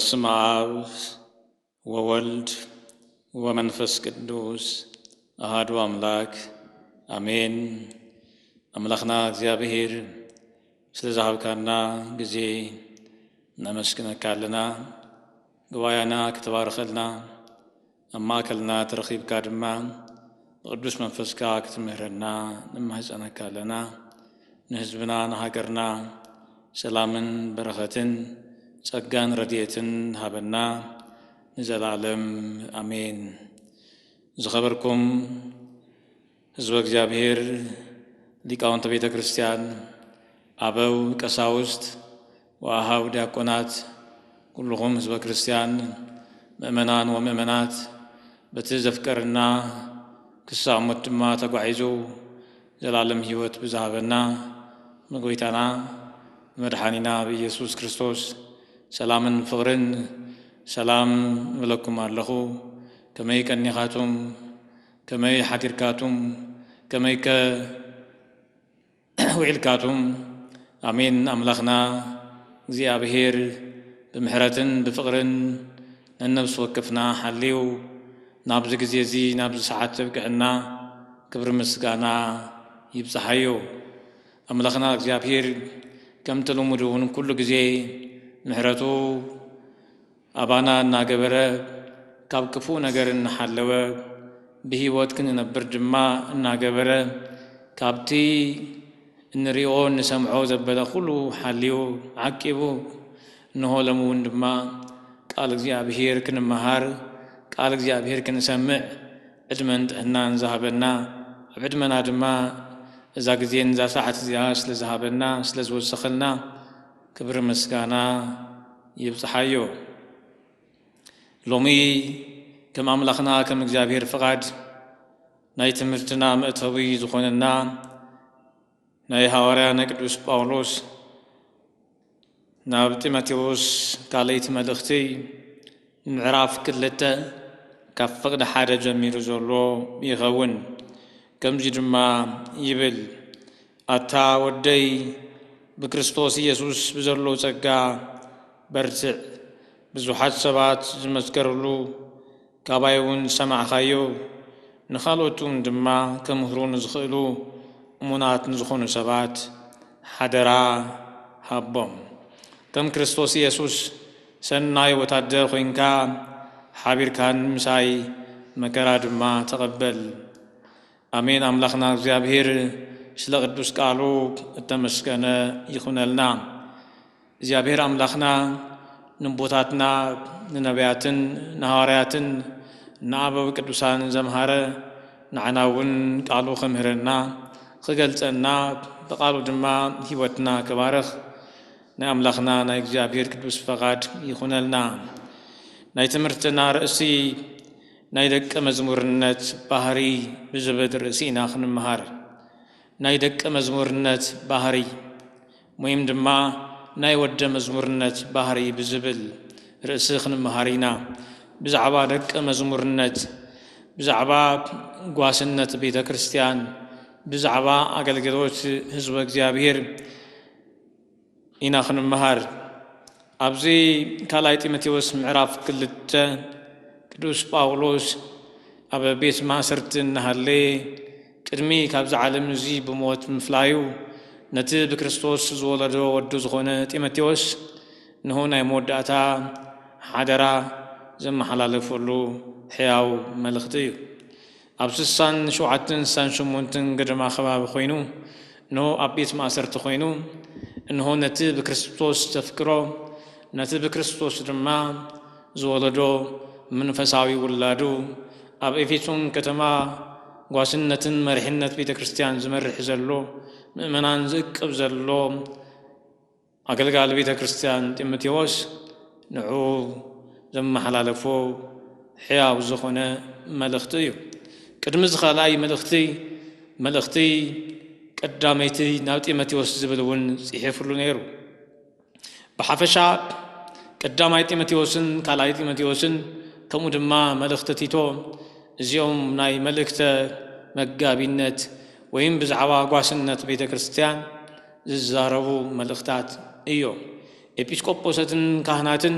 በስመ አብ ወወልድ ወመንፈስ ቅዱስ አሐዱ አምላክ አሜን። ኣምላኽና እግዚኣብሔር ስለ ዝሃብካና ግዜ ነመስግነካ ኣለና። ጉባኤና ክትባርኸልና ኣብ ማእከልና ተረኺብካ ድማ ብቕዱስ መንፈስካ ክትምህረና ንማህጸነካ ኣለና። ንህዝብና ንሃገርና ሰላምን በረኸትን ጸጋን ረድኤትን ሃበና ንዘለኣለም ኣሜን። ዝኸበርኩም ህዝበ እግዚኣብሔር፣ ሊቃውንተ ቤተ ክርስቲያን፣ ኣበው ቀሳውስት ወኣሃው ዲያቆናት፣ ኩልኹም ህዝበ ክርስቲያን፣ ምእመናን ወምእመናት፣ በቲ ዘፍቀርና ክሳብ ሞት ድማ ተጓዒዙ ዘላለም ህይወት ብዝሃበና ብጎይታና ብመድሓኒና ብኢየሱስ ክርስቶስ ሰላምን ፍቕርን ሰላም እብለኩም ኣለኹ። ከመይ ቀኒኻቱም? ከመይ ሓዲርካቱም? ከመይከ ውዒልካቱም? ኣሜን። ኣምላኽና እግዚኣብሔር ብምሕረትን ብፍቕርን ነነብሲ ወከፍና ሓልዩ ናብዚ ግዜ እዚ ናብዚ ሰዓት ዘብቅዐና ክብሪ ምስጋና ይብጽሓዮ። ኣምላኽና እግዚኣብሔር ከምቲ ልሙድ እውን ኩሉ ግዜ ምሕረቱ ኣባና እናገበረ ካብ ክፉእ ነገር እናሓለወ ብህይወት ክንነብር ድማ እናገበረ ካብቲ እንሪኦ እንሰምዖ ዘበለ ኩሉ ሓልዩ ዓቂቡ እንሆ ሎሚ እውን ድማ ቃል እግዚኣብሔር ክንመሃር ቃል እግዚኣብሔር ክንሰምዕ ዕድመን ጥዕናን ዝሃበና ኣብ ዕድመና ድማ እዛ ግዜን እዛ ሰዓት እዚኣ ስለ ዝሃበና ስለ ዝወሰኸልና ክብሪ ምስጋና ይብጽሓዮ። ሎሚ ከም ኣምላኽና ከም እግዚኣብሔር ፍቓድ ናይ ትምህርትና መእተዊ ዝኾነና ናይ ሃዋርያ ናይ ቅዱስ ጳውሎስ ናብ ጢሞቴዎስ ካልኣይቲ መልእኽቲ ምዕራፍ ክልተ ካብ ፍቕዲ ሓደ ጀሚሩ ዘሎ ይኸውን። ከምዚ ድማ ይብል፣ ኣታ ወደይ ብክርስቶስ ኢየሱስ ብዘሎ ጸጋ በርትዕ። ብዙሓት ሰባት ዝመስከርሉ ካባይ እውን ዝሰማዕኻዮ ንኻልኦት እውን ድማ ከምህሩ ንዝኽእሉ እሙናት ንዝኾኑ ሰባት ሓደራ ሃቦም። ከም ክርስቶስ ኢየሱስ ሰናይ ወታደር ኮይንካ ሓቢርካን ምሳይ መከራ ድማ ተቐበል። ኣሜን። ኣምላኽና እግዚኣብሔር ስለ ቅዱስ ቃሉ እተመስገነ ይኹነልና። እግዚኣብሔር ኣምላኽና ንቦታትና ንነቢያትን ንሃዋርያትን ንኣበው ቅዱሳን ዘምሃረ ንዓና እውን ቃሉ ክምህረና ክገልጸና ብቃሉ ድማ ህይወትና ክባርኽ ናይ ኣምላኽና ናይ እግዚኣብሔር ቅዱስ ፈቓድ ይኹነልና። ናይ ትምህርትና ርእሲ ናይ ደቀ መዝሙርነት ባህሪ ብዝብል ርእሲ ኢና ክንምሃር። ናይ ደቀ መዝሙርነት ባህሪ ወይም ድማ ናይ ወደ መዝሙርነት ባህሪ ብዝብል ርእሲ ክንምሃር ኢና። ብዛዕባ ደቀ መዝሙርነት፣ ብዛዕባ ጓስነት ቤተ ክርስቲያን፣ ብዛዕባ ኣገልግሎት ህዝበ እግዚኣብሔር ኢና ክንምሃር። ኣብዚ ካልኣይ ጢሞቴዎስ ምዕራፍ ክልተ ቅዱስ ጳውሎስ ኣብ ቤት ማእሰርቲ እናሃለየ ቅድሚ ካብዚ ዓለም እዚ ብሞት ምፍላዩ ነቲ ብክርስቶስ ዝወለዶ ወዱ ዝኾነ ጢሞቴዎስ ንሆ ናይ መወዳእታ ሓደራ ዘመሓላለፈሉ ሕያው መልእኽቲ እዩ። ኣብ ስሳን ሸውዓተን ስሳን ሸሞንተን ገደማ ከባቢ ኮይኑ፣ እንሆ ኣብ ቤት ማእሰርቲ ኮይኑ፣ እንሆ ነቲ ብክርስቶስ ዘፍቅሮ፣ ነቲ ብክርስቶስ ድማ ዝወለዶ መንፈሳዊ ውላዱ፣ ኣብ ኤፌሶን ከተማ ጓስነትን መሪሕነት ቤተ ክርስቲያን ዝመርሕ ዘሎ፣ ምእመናን ዝእቅብ ዘሎ፣ ኣገልጋሊ ቤተ ክርስቲያን ጢሞቴዎስ ንዑ ዘመሓላለፎ ሕያው ዝኾነ መልእኽቲ እዩ። ቅድሚ እዚ ካልኣይ መልእኽቲ፣ መልእኽቲ ቀዳመይቲ ናብ ጢሞቴዎስ ዝብል እውን ጽሒፉሉ ነይሩ። ብሓፈሻ ቀዳማይ ጢሞቴዎስን ካልኣይ ጢሞቴዎስን ከምኡ ድማ መልእኽቲ ቲቶ እዚኦም ናይ መልእኽተ መጋቢነት ወይም ብዛዕባ ጓስነት ቤተ ክርስቲያን ዝዛረቡ መልእኽታት እዮም። ኤጲስቆጶሳትን ካህናትን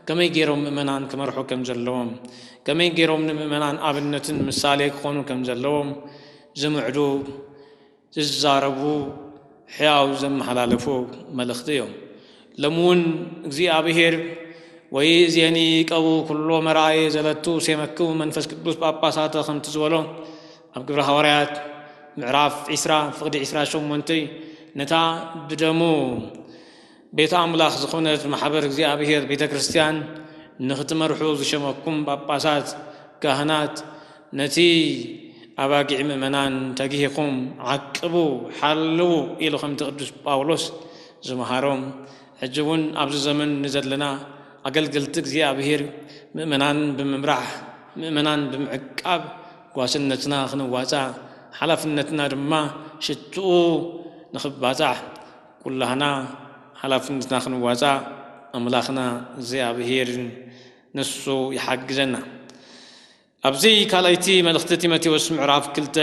ከመይ ገይሮም ምእመናን ክመርሑ ከም ዘለዎም፣ ከመይ ገይሮም ንምእመናን ኣብነትን ምሳሌ ክኾኑ ከም ዘለዎም ዝምዕዱ፣ ዝዛረቡ፣ ሕያው ዘመሓላለፉ መልእኽቲ እዮም። ሎሚ እውን እግዚኣብሔር ወይ እዜኒ ቀቡ ኩሎ መርኣየ ዘለቱ ሴመክው መንፈስ ቅዱስ ጳጳሳተ ከምቲ ዝበሎ ኣብ ግብረ ሃዋርያት ምዕራፍ ዒስራ ፍቕዲ ዒስራ ሸሞንተ ነታ ብደሙ ቤተ ኣምላኽ ዝኾነት ማሕበር እግዚኣብሔር ቤተ ክርስቲያን ንኽትመርሑ ዝሸመኩም ጳጳሳት፣ ካህናት፣ ነቲ ኣባጊዕ ምእመናን ተጊህኹም ዓቅቡ፣ ሓልዉ ኢሉ ከምቲ ቅዱስ ጳውሎስ ዝመሃሮም፣ ሕጂ እውን ኣብዚ ዘመን ንዘለና ኣገልገልቲ እግዚኣብሔር ምእመናን ብምምራሕ፣ ምእመናን ብምዕቃብ ጓስነትና ክንዋፃእ፣ ሓላፍነትና ድማ ሽትኡ ንኽባፃሕ ኩላህና ሓላፍነትና ክንዋፃእ ኣምላኽና እግዚኣብሔር ንሱ ይሓግዘና። ኣብዚ ካልኣይቲ መልእኽቲ ጢሞቴዎስ ምዕራፍ ክልተ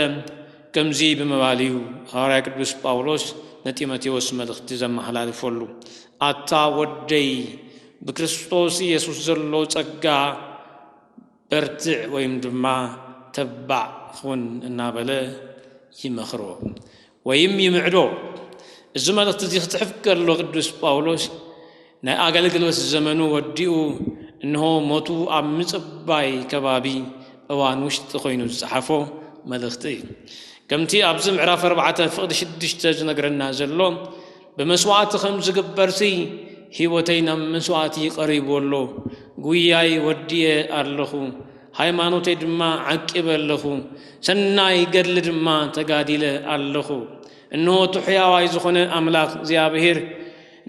ከምዚ ብምባል እዩ ሃዋርያ ቅዱስ ጳውሎስ ንጢሞቴዎስ መልእኽቲ ዘመሓላልፈሉ። ኣታ ወደይ፣ ብክርስቶስ ኢየሱስ ዘሎ ጸጋ በርትዕ ወይም ድማ ተባዕ ኹን እናበለ ይመኽሮ ወይም ይምዕዶ። እዚ መልእኽቲ እዚ ክጽሕፍ ከሎ ቅዱስ ጳውሎስ ናይ ኣገልግሎት ዘመኑ ወዲኡ እንሆ ሞቱ ኣብ ምጽባይ ከባቢ እዋን ውሽጢ ኮይኑ ዝጸሓፎ መልእኽቲ እዩ። ከምቲ ኣብዚ ምዕራፍ ኣርባዕተ ፍቕዲ ሽዱሽተ ዝነግረና ዘሎ ብመስዋዕቲ ከም ዝግበርሲ ህይወተይ ናብ መስዋዕቲ ቀሪቡ ኣሎ። ጉያይ ወዲየ ኣለኹ፣ ሃይማኖተይ ድማ ዓቂበ ኣለኹ፣ ሰናይ ገድሊ ድማ ተጋዲለ ኣለኹ። እንሆ እቲ ሕያዋይ ዝኾነ ኣምላኽ እግዚኣብሔር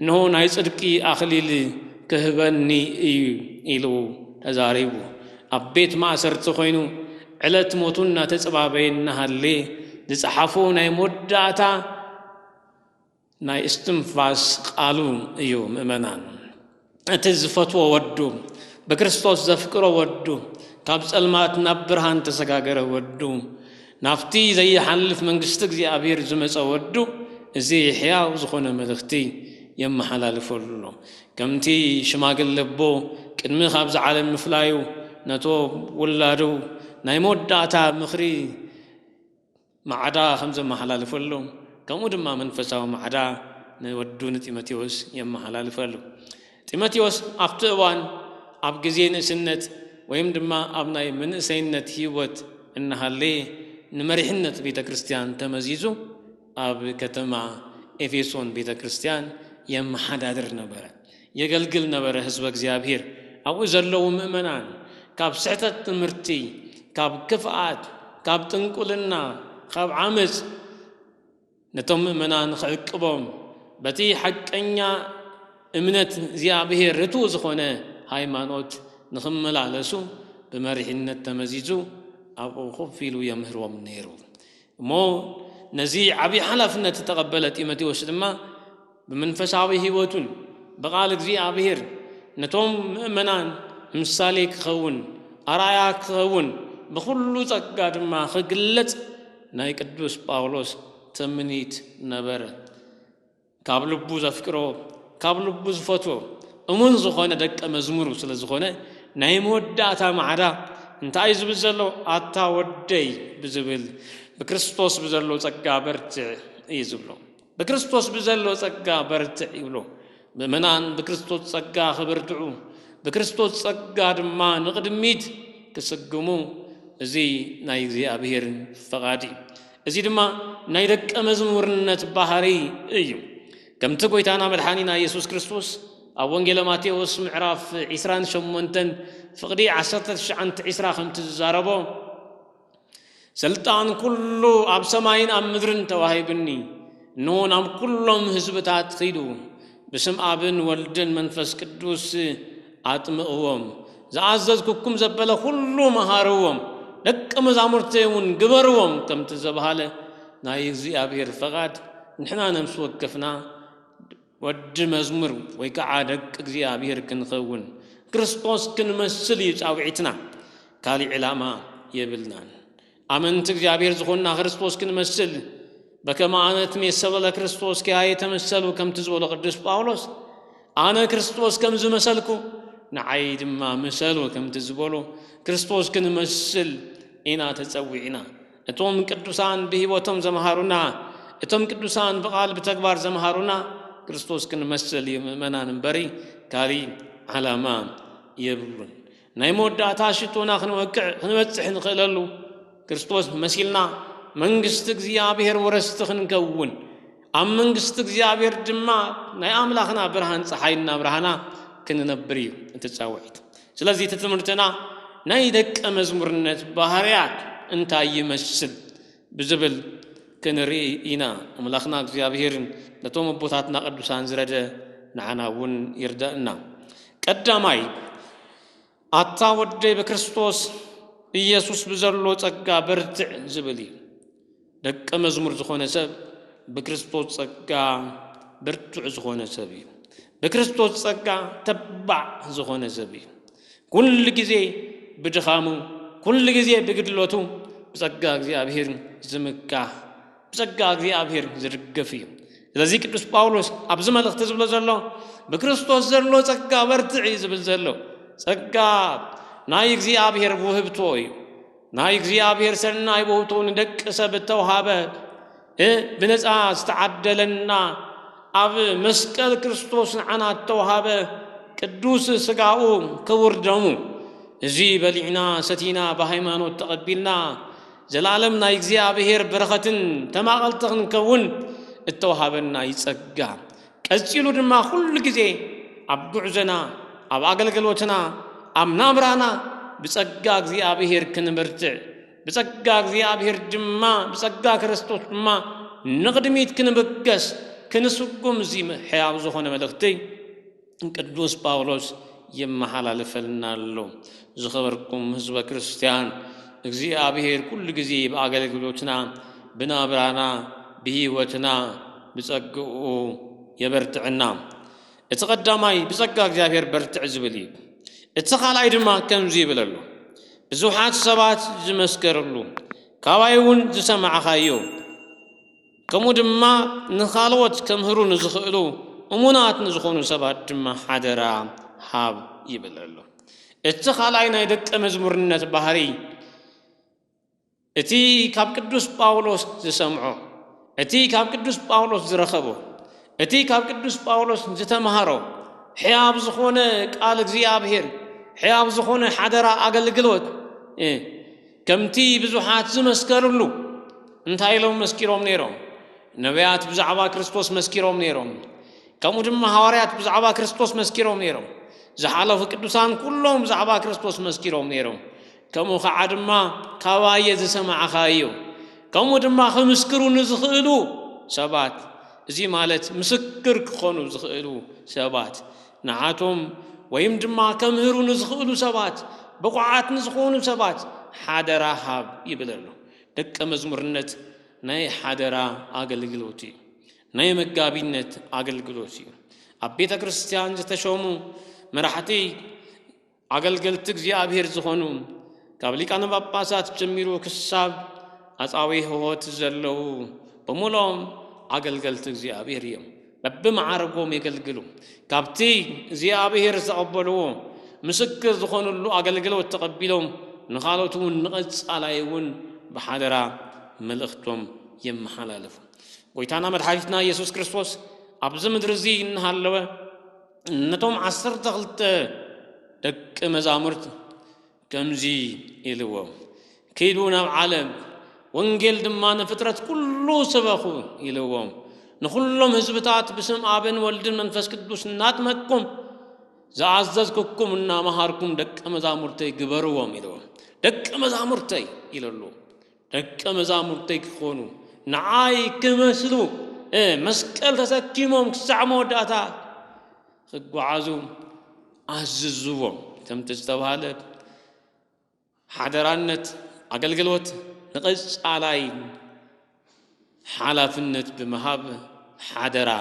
እንሆ ናይ ጽድቂ ኣኽሊል ክህበኒ እዩ ኢሉ ተዛሪቡ። ኣብ ቤት ማእሰርቲ ኮይኑ ዕለት ሞቱ እናተጸባበየ እናሃለየ ዝጸሓፎ ናይ መወዳእታ ናይ እስትንፋስ ቃሉ እዩ። ምእመናን፣ እቲ ዝፈትዎ ወዱ፣ ብክርስቶስ ዘፍቅሮ ወዱ፣ ካብ ጸልማት ናብ ብርሃን ተሰጋገረ ወዱ፣ ናብቲ ዘይሓልፍ መንግስቲ እግዚኣብሔር ዝመጸ ወዱ፣ እዚ ሕያው ዝኾነ መልእኽቲ የመሓላልፈሉ ኣሎ። ከምቲ ሽማግለ ኣቦ ቅድሚ ካብዚ ዓለም ምፍላዩ ነቶ ውላዱ ናይ መወዳእታ ምኽሪ ማዕዳ ከም ዘመሓላልፈሉ፣ ከምኡ ድማ መንፈሳዊ ማዕዳ ንወዱ ንጢሞቴዎስ የመሓላልፈሉ። ጢሞቴዎስ ኣብቲ እዋን ኣብ ግዜ ንእስነት ወይም ድማ ኣብ ናይ መንእሰይነት ህይወት እናሃለየ ንመሪሕነት ቤተ ክርስቲያን ተመዚዙ ኣብ ከተማ ኤፌሶን ቤተ ክርስቲያን የመሓዳድር ነበረ፣ የገልግል ነበረ ህዝበ እግዚኣብሔር። ኣብኡ ዘለዉ ምእመናን ካብ ስሕተት ትምህርቲ፣ ካብ ክፍኣት፣ ካብ ጥንቁልና፣ ካብ ዓመፅ ነቶም ምእመናን ክዕቅቦም፣ በቲ ሓቀኛ እምነት እግዚኣብሔር ርቱዕ ዝኾነ ሃይማኖት ንኽመላለሱ ብመሪሕነት ተመዚዙ ኣብኡ ኮፍ ኢሉ የምህርዎም ነይሩ። እሞ ነዚ ዓብዪ ሓላፍነት ዝተቐበለ ጢሞቴዎስ ድማ ብመንፈሳዊ ህይወቱን ብቓል እግዚኣብሔር ነቶም ምእመናን ምሳሌ ክኸውን፣ ኣርኣያ ክኸውን፣ ብኹሉ ጸጋ ድማ ክግለጽ ናይ ቅዱስ ጳውሎስ ትምኒት ነበረ። ካብ ልቡ ዘፍቅሮ፣ ካብ ልቡ ዝፈትዎ፣ እሙን ዝኾነ ደቀ መዝሙሩ ስለ ዝኾነ፣ ናይ መወዳእታ ማዕዳ እንታይ እዩ ዝብል ዘሎ? ኣታ ወደይ ብዝብል ብክርስቶስ ብዘሎ ጸጋ በርትዕ እዩ ዝብሎ። ብክርስቶስ ብዘሎ ጸጋ በርትዕ ይብሎ። ምእመናን ብክርስቶስ ጸጋ ክብርትዑ፣ ብክርስቶስ ጸጋ ድማ ንቕድሚት ክስግሙ፣ እዚ ናይ እግዚኣብሔር ፈቓድ እዩ። እዚ ድማ ናይ ደቀ መዝሙርነት ባህሪ እዩ። ከምቲ ጐይታና መድሓኒና ኢየሱስ ክርስቶስ ኣብ ወንጌለ ማቴዎስ ምዕራፍ ዒስራን ሸሞንተን ፍቕዲ ዓሰርተ ትሽዓን ዒስራ ከምቲ ዝዛረቦ፣ ስልጣን ኩሉ ኣብ ሰማይን ኣብ ምድርን ተዋሂብኒ፣ እንሆ ናብ ኩሎም ህዝብታት ኺዱ፣ ብስም ኣብን ወልድን መንፈስ ቅዱስ ኣጥምቕዎም፣ ዝኣዘዝኩኩም ዘበለ ኩሉ መሃርዎም፣ ደቂ መዛሙርተይ እውን ግበርዎም ከምቲ ዘብሃለ ናይ እግዚኣብሔር ፈቓድ ንሕና ነፍሲ ወከፍና ወዲ መዝሙር ወይ ከዓ ደቂ እግዚኣብሔር ክንኸውን ክርስቶስ ክንመስል እዩ ጻውዒትና። ካሊእ ዕላማ የብልናን። ኣመንቲ እግዚኣብሔር ዝኾንና ክርስቶስ ክንመስል በከመ ኣነ እትሜሰሎ ለክርስቶስ ኪያየ ተመሰሉ ከምቲ ዝበሎ ቅዱስ ጳውሎስ ኣነ ክርስቶስ ከም ዝመሰልኩ ንዓይ ድማ ምሰሉ ከምቲ ዝበሎ ክርስቶስ ክንመስል ኢና ተጸዊዕና። እቶም ቅዱሳን ብህይወቶም ዘምሃሩና፣ እቶም ቅዱሳን ብቓል ብተግባር ዘምሃሩና ክርስቶስ ክንመስል እዩ ምእመናን እምበሪ ካሊእ ዓላማ የብሉን። ናይ መወዳእታ ሽቶና ክንወቅዕ ክንበጽሕ ንኽእለሉ ክርስቶስ መሲልና መንግስቲ እግዚኣብሔር ወረስቲ ክንከውን ኣብ መንግስቲ እግዚኣብሔር ድማ ናይ ኣምላኽና ብርሃን ፀሓይ እናብርሃና ክንነብር እዩ እቲ ጻውዒት። ስለዚ እቲ ትምህርትና ናይ ደቀ መዝሙርነት ባህርያት እንታይ ይመስል ብዝብል ክንርኢ ኢና። ኣምላኽና እግዚኣብሔር ነቶም ኣቦታትና ቅዱሳን ዝረደ ንዓና እውን ይርዳእና። ቀዳማይ ኣታ ወደይ ብክርስቶስ ኢየሱስ ብዘሎ ጸጋ በርትዕ ዝብል እዩ። ደቀ መዝሙር ዝኾነ ሰብ ብክርስቶስ ጸጋ ብርቱዕ ዝኾነ ሰብ እዩ። ብክርስቶስ ጸጋ ተባዕ ዝኾነ ሰብ እዩ። ኩሉ ግዜ ብድኻሙ፣ ኩሉ ግዜ ብግድለቱ ብጸጋ እግዚኣብሔር ዝምካሕ፣ ብጸጋ እግዚኣብሔር ዝድገፍ እዩ። ስለዚ ቅዱስ ጳውሎስ ኣብዚ መልእኽቲ ዝብሎ ዘሎ ብክርስቶስ ዘሎ ጸጋ በርትዕ እዩ ዝብል ዘሎ። ጸጋ ናይ እግዚኣብሔር ውህብቶ እዩ። ናይ እግዚኣብሔር ሰናይ ውህብቶ ንደቂ ሰብ እተውሃበ እ ብነጻ ዝተዓደለና ኣብ መስቀል ክርስቶስ ንዓና እተውሃበ ቅዱስ ስጋኡ ክቡር ደሙ እዚ በሊዕና ሰቲና ብሃይማኖት ተቐቢልና ዘላለም ናይ እግዚኣብሔር በረኸትን ተማቐልቲ ክንከውን እተውሃበና ይጸጋ። ቀጺሉ ድማ ኩሉ ግዜ ኣብ ጉዕዞና፣ ኣብ ኣገልግሎትና፣ ኣብ ናብራና ብጸጋ እግዚኣብሔር ክንብርትዕ፣ ብጸጋ እግዚኣብሔር ድማ፣ ብጸጋ ክርስቶስ ድማ ንቕድሚት ክንብገስ፣ ክንስጉም እዚ ሕያው ዝኾነ መልእኽቲ ቅዱስ ጳውሎስ የመሓላልፈልና ኣሎ። ዝኸበርኩም ህዝበ ክርስቲያን፣ እግዚኣብሔር ኩሉ ግዜ ብኣገልግሎትና፣ ብናብራና፣ ብህይወትና፣ ብጸግኡ የበርትዕና። እቲ ቀዳማይ ብጸጋ እግዚኣብሔር በርትዕ ዝብል እዩ። እቲ ካልኣይ ድማ ከምዚ ይብል ኣሎ፣ ብዙሓት ሰባት ዝመስከርሉ፣ ካባይ እውን ዝሰማዕኻዮ፣ ከምኡ ድማ ንኻልኦት ከምህሩ ንዝኽእሉ እሙናት ንዝኾኑ ሰባት ድማ ሓደራ ሃብ ይብል ኣሎ። እቲ ካልኣይ ናይ ደቀ መዝሙርነት ባህሪ፣ እቲ ካብ ቅዱስ ጳውሎስ ዝሰምዖ፣ እቲ ካብ ቅዱስ ጳውሎስ ዝረኸቦ፣ እቲ ካብ ቅዱስ ጳውሎስ ዝተምሃሮ ሕያብ ዝኾነ ቃል እግዚኣብሔር፣ ሕያብ ዝኾነ ሓደራ ኣገልግሎት እ፣ ከምቲ ብዙሓት ዝመስከርሉ እንታይ ኢሎም መስኪሮም ነይሮም? ነቢያት ብዛዕባ ክርስቶስ መስኪሮም ነይሮም። ከምኡ ድማ ሃዋርያት ብዛዕባ ክርስቶስ መስኪሮም ነይሮም። ዝሓለፉ ቅዱሳን ኩሎም ብዛዕባ ክርስቶስ መስኪሮም ነይሮም። ከምኡ ኸዓ ድማ ካባየ ዝሰማዕኻዮ፣ ከምኡ ድማ ክምስክሩ ንዝኽእሉ ሰባት፣ እዚ ማለት ምስክር ክኾኑ ዝኽእሉ ሰባት፣ ንዓቶም ወይም ድማ ከምህሩ ንዝኽእሉ ሰባት፣ ብቑዓት ንዝኾኑ ሰባት ሓደራ ሃብ ይብል ኣሎ። ደቀ መዝሙርነት ናይ ሓደራ ኣገልግሎት እዩ። ናይ መጋቢነት ኣገልግሎት እዩ። ኣብ ቤተ ክርስቲያን ዝተሾሙ መራሕቲ ኣገልገልቲ እግዚኣብሔር ዝኾኑ፣ ካብ ሊቃነ ጳጳሳት ጀሚሩ ክሳብ ኣጻዊ ህይወት ዘለዉ ብምልኦም ኣገልገልቲ እግዚኣብሔር እዮም። በብመዓረጎም የገልግሉ። ካብቲ እግዚኣብሔር ዝተቐበልዎ ምስክር ዝኾኑሉ ኣገልግሎት ተቐቢሎም ንኻልኦት እውን ንቐጻላይ እውን ብሓደራ መልእኽቶም የመሓላልፉ። ጎይታና መድሓኒትና ኢየሱስ ክርስቶስ ኣብዚ ምድሪ እዚ እናሃለወ ነቶም ዓሰርተ ክልተ ደቂ መዛሙርት ከምዚ ኢልዎም፣ "ኪዱ ናብ ዓለም፣ ወንጌል ድማ ንፍጥረት ኩሉ ስበኹ" ኢልዎም። "ንኹሎም ህዝብታት ብስም ኣብን ወልድን መንፈስ ቅዱስ እናጥመቅኩም ዝኣዘዝኩኩም እናመሃርኩም ደቀ መዛሙርተይ ግበርዎም" ኢልዎም። ደቀ መዛሙርተይ ኢለሉ። ደቀ መዛሙርተይ ክኾኑ፣ ንዓይ ክመስሉ፣ እ፣ መስቀል ተሰኪሞም ክሳዕ መወዳእታ ክጓዓዙ ኣዝዝዎም። ከምቲ ዝተባህለ ሓደራነት ኣገልግሎት ንቐጻላይ ሓላፍነት ብምሃብ ሓደራ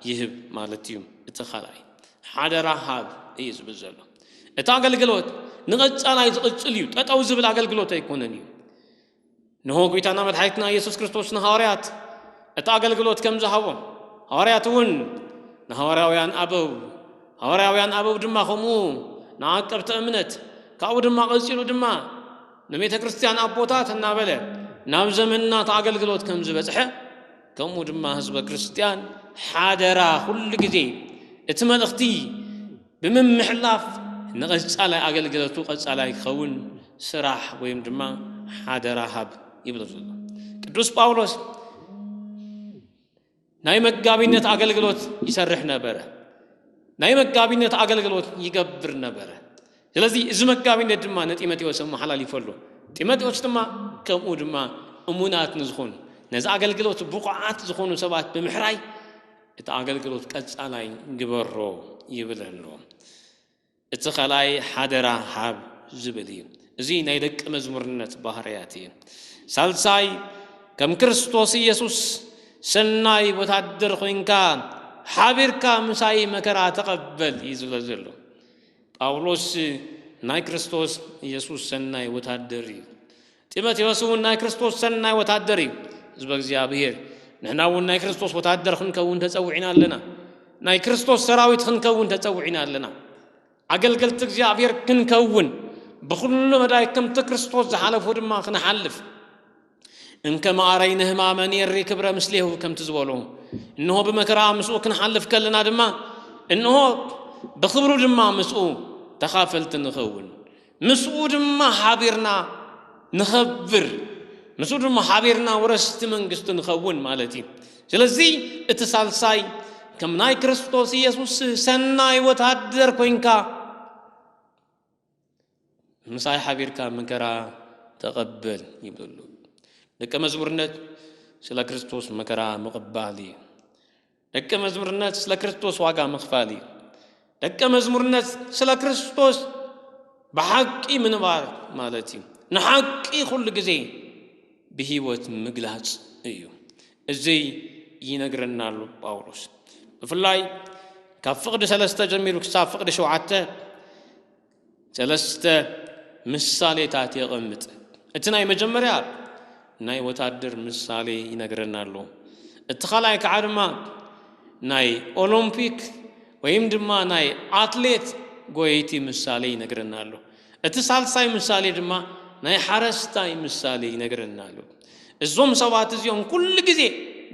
ይህብ ማለት እዩ። እቲ ካልኣይ ሓደራ ሃብ እዩ ዝብል ዘሎ። እቲ ኣገልግሎት ንቐጻላይ ዝቕጽል እዩ። ጠጠው ዝብል ኣገልግሎት ኣይኮነን እዩ። ንሆ ጎይታና መድሓኒትና ኢየሱስ ክርስቶስ ንሃዋርያት እቲ ኣገልግሎት ከም ዝሃቦም፣ ሃዋርያት እውን ንሃዋርያውያን ኣበው ሃዋርያውያን ኣበው ድማ ከምኡ ንዓቀብቲ እምነት፣ ካብኡ ድማ ቀጺሉ ድማ ንቤተ ክርስቲያን ኣቦታት እናበለ ናብ ዘመንና እቲ ኣገልግሎት ከም ዝበጽሐ፣ ከምኡ ድማ ህዝበ ክርስቲያን ሓደራ ኩሉ ግዜ እቲ መልእኽቲ ብምምሕላፍ ንቐጻላይ ኣገልግሎቱ ቀጻላይ ክኸውን ስራሕ ወይም ድማ ሓደራ ሃብ ይብሎ ዘሎ። ቅዱስ ጳውሎስ ናይ መጋቢነት ኣገልግሎት ይሰርሕ ነበረ። ናይ መጋቢነት ኣገልግሎት ይገብር ነበረ። ስለዚ እዚ መጋቢነት ድማ ንጢሞቴዎስ ኣመሓላሊፈሉ። ጢሞቴዎስ ድማ ከምኡ ድማ እሙናት ንዝኾኑ፣ ነዚ ኣገልግሎት ብቑዓት ዝኾኑ ሰባት ብምሕራይ እቲ ኣገልግሎት ቀጻላይ ግበሮ ይብል ኣሎ። እቲ ካልኣይ ሓደራ ሃብ ዝብል እዩ። እዚ ናይ ደቂ መዝሙርነት ባህርያት እዩ። ሳልሳይ፣ ከም ክርስቶስ ኢየሱስ ሰናይ ወታደር ኮይንካ ሓቢርካ ምሳይ መከራ ተቐበል እዩ ዝብሎ ዘሎ። ጳውሎስ ናይ ክርስቶስ ኢየሱስ ሰናይ ወታደር እዩ። ጢሞቴዎስ እውን ናይ ክርስቶስ ሰናይ ወታደር እዩ። ህዝበ እግዚኣብሔር፣ ንሕና እውን ናይ ክርስቶስ ወታደር ክንከውን ተጸዊዕና ኣለና። ናይ ክርስቶስ ሰራዊት ክንከውን ተጸዊዕና ኣለና። ኣገልገልቲ እግዚኣብሔር ክንከውን፣ ብኹሉ መዳይ ከምቲ ክርስቶስ ዝሓለፎ ድማ ክንሓልፍ፣ እንከ መዓረይ ንህማመ ኔሪ ክብረ ምስሌሁ ከምቲ ዝበሎ፣ እንሆ ብመከራ ምስኡ ክንሓልፍ ከለና ድማ፣ እንሆ ብኽብሩ ድማ ምስኡ ተኻፈልቲ ንኸውን፣ ምስኡ ድማ ሓቢርና ንኸብር፣ ምስኡ ድማ ሓቢርና ወረስቲ መንግስቲ ንኸውን ማለት እዩ። ስለዚ እቲ ሳልሳይ ከም ናይ ክርስቶስ ኢየሱስ ሰናይ ወታደር ኮይንካ ምሳይ ሓቢርካ መከራ ተቐበል ይብለሉ። ደቀ መዝሙርነት ስለ ክርስቶስ መከራ ምቕባል እዩ። ደቀ መዝሙርነት ስለ ክርስቶስ ዋጋ ምኽፋል እዩ። ደቀ መዝሙርነት ስለ ክርስቶስ ብሓቂ ምንባር ማለት እዩ። ንሓቂ ኩሉ ግዜ ብህይወት ምግላጽ እዩ። እዚ ይነግረና ኣሎ ጳውሎስ። ብፍላይ ካብ ፍቕዲ ሰለስተ ጀሚሩ ክሳብ ፍቕዲ ሸውዓተ ሰለስተ ምሳሌታት የቐምጥ። እቲ ናይ መጀመርያ ናይ ወታደር ምሳሌ ይነግረና ኣሎ። እቲ ካልኣይ ከዓ ድማ ናይ ኦሎምፒክ ወይም ድማ ናይ ኣትሌት ጎየይቲ ምሳሌ ይነግረና ኣሎ። እቲ ሳልሳይ ምሳሌ ድማ ናይ ሓረስታይ ምሳሌ ይነግረና ኣሎ። እዞም ሰባት እዚኦም ኩሉ ግዜ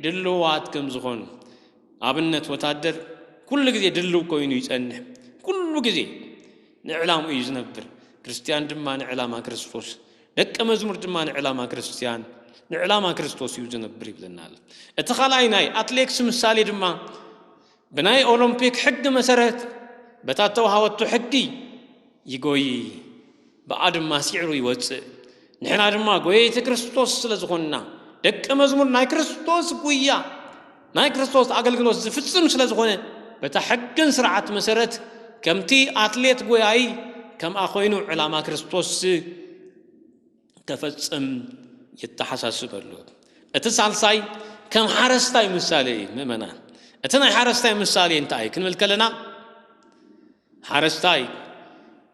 ድልዋት ከም ዝኾኑ፣ ኣብነት ወታደር ኩሉ ግዜ ድልው ኮይኑ ይጸንሕ። ኩሉ ግዜ ንዕላምኡ እዩ ዝነብር። ክርስትያን ድማ ንዕላማ ክርስቶስ፣ ደቀ መዝሙር ድማ ንዕላማ ክርስትያን፣ ንዕላማ ክርስቶስ እዩ ዝነብር ይብለና ኣሎ። እቲ ካልኣይ ናይ ኣትሌክስ ምሳሌ ድማ ብናይ ኦሎምፒክ ሕጊ መሰረት በታ እተዋሃበቱ ሕጊ ይጎይ፣ ብኣ ድማ ሲዕሩ ይወጽእ። ንሕና ድማ ጎየይቲ ክርስቶስ ስለ ዝኾንና፣ ደቀ መዝሙር ናይ ክርስቶስ ጉያ፣ ናይ ክርስቶስ ኣገልግሎት ዝፍጽም ስለ ዝኾነ፣ በታ ሕግን ስርዓት መሰረት ከምቲ ኣትሌት ጎያይ ከምኣ ኮይኑ ዕላማ ክርስቶስ ከፈጽም ይተሓሳስበሉ። እቲ ሳልሳይ ከም ሓረስታይ ምሳሌ እዩ፣ ምእመናን። እቲ ናይ ሓረስታይ ምሳሌ እንታይ እዩ ክንብል ከለና፣ ሓረስታይ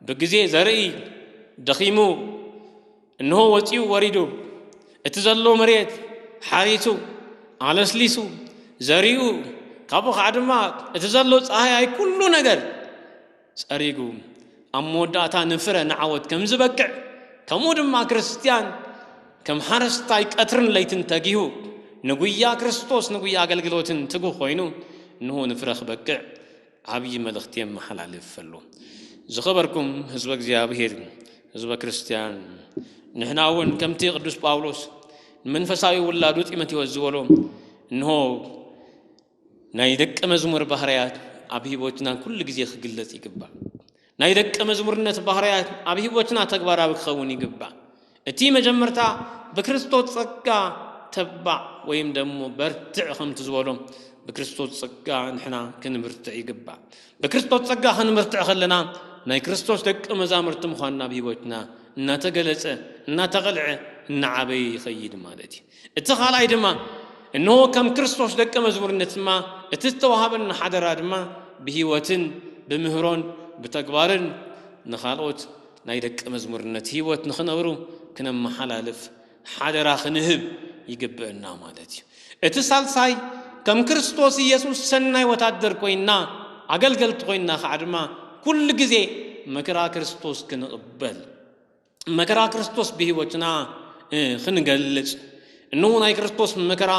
ብግዜ ዘርኢ ደኺሙ፣ እንሆ ወጺኡ ወሪዱ፣ እቲ ዘሎ መሬት ሓሪሱ፣ ኣለስሊሱ፣ ዘሪኡ፣ ካብኡ ከዓ ድማ እቲ ዘሎ ጸሃያይ ኩሉ ነገር ጸሪጉ፣ ኣብ መወዳእታ ንፍረ ንዓወት ከም ዝበቅዕ፣ ከምኡ ድማ ክርስትያን ከም ሓረስታይ ቀትርን ለይትን ተጊሁ፣ ንጉያ ክርስቶስ፣ ንጉያ ኣገልግሎትን ትጉህ ኮይኑ፣ እንሆ ንፍረ ክበቅዕ ዓብዪ መልእኽቲ የመሓላልፍ ኣሎ። ዝኸበርኩም ህዝበ እግዚኣብሔር፣ ህዝበ ክርስትያን፣ ንሕና እውን ከምቲ ቅዱስ ጳውሎስ ንመንፈሳዊ ውላዱ ጢሞቴዎስ ዝበሎ፣ እንሆ ናይ ደቀ መዝሙር ባህርያት ኣብ ህይወትና ኩሉ ግዜ ክግለጽ ይግባእ። ናይ ደቀ መዝሙርነት ባህርያት ኣብ ህይወትና ተግባራዊ ክኸውን ይግባእ። እቲ መጀመርታ ብክርስቶስ ጸጋ ተባዕ ወይም ደሞ በርትዕ ከምቲ ዝበሎ፣ ብክርስቶስ ጸጋ ንሕና ክንብርትዕ ይግባእ። ብክርስቶስ ጸጋ ክንብርትዕ ከለና፣ ናይ ክርስቶስ ደቂ መዛሙርቲ ምዃንና ኣብ ህይወትና እናተገለጸ፣ እናተቐልዐ፣ እናዓበየ ይኸይድ ማለት እዩ። እቲ ካልኣይ ድማ፣ እንሆ ከም ክርስቶስ ደቂ መዝሙርነት ድማ፣ እቲ ዝተዋሃበና ሓደራ ድማ ብህይወትን ብምህሮን ብተግባርን ንኻልኦት ናይ ደቂ መዝሙርነት ህይወት ንኽነብሩ ክነመሓላልፍ ሓደራ ክንህብ ይግብእና ማለት እዩ። እቲ ሳልሳይ ከም ክርስቶስ ኢየሱስ ሰናይ ወታደር ኮይንና ኣገልገልቲ ኮይንና ከዓ ድማ ኩሉ ግዜ መከራ ክርስቶስ ክንቕበል፣ መከራ ክርስቶስ ብህይወትና ክንገልጽ፣ እንሆ ናይ ክርስቶስ መከራ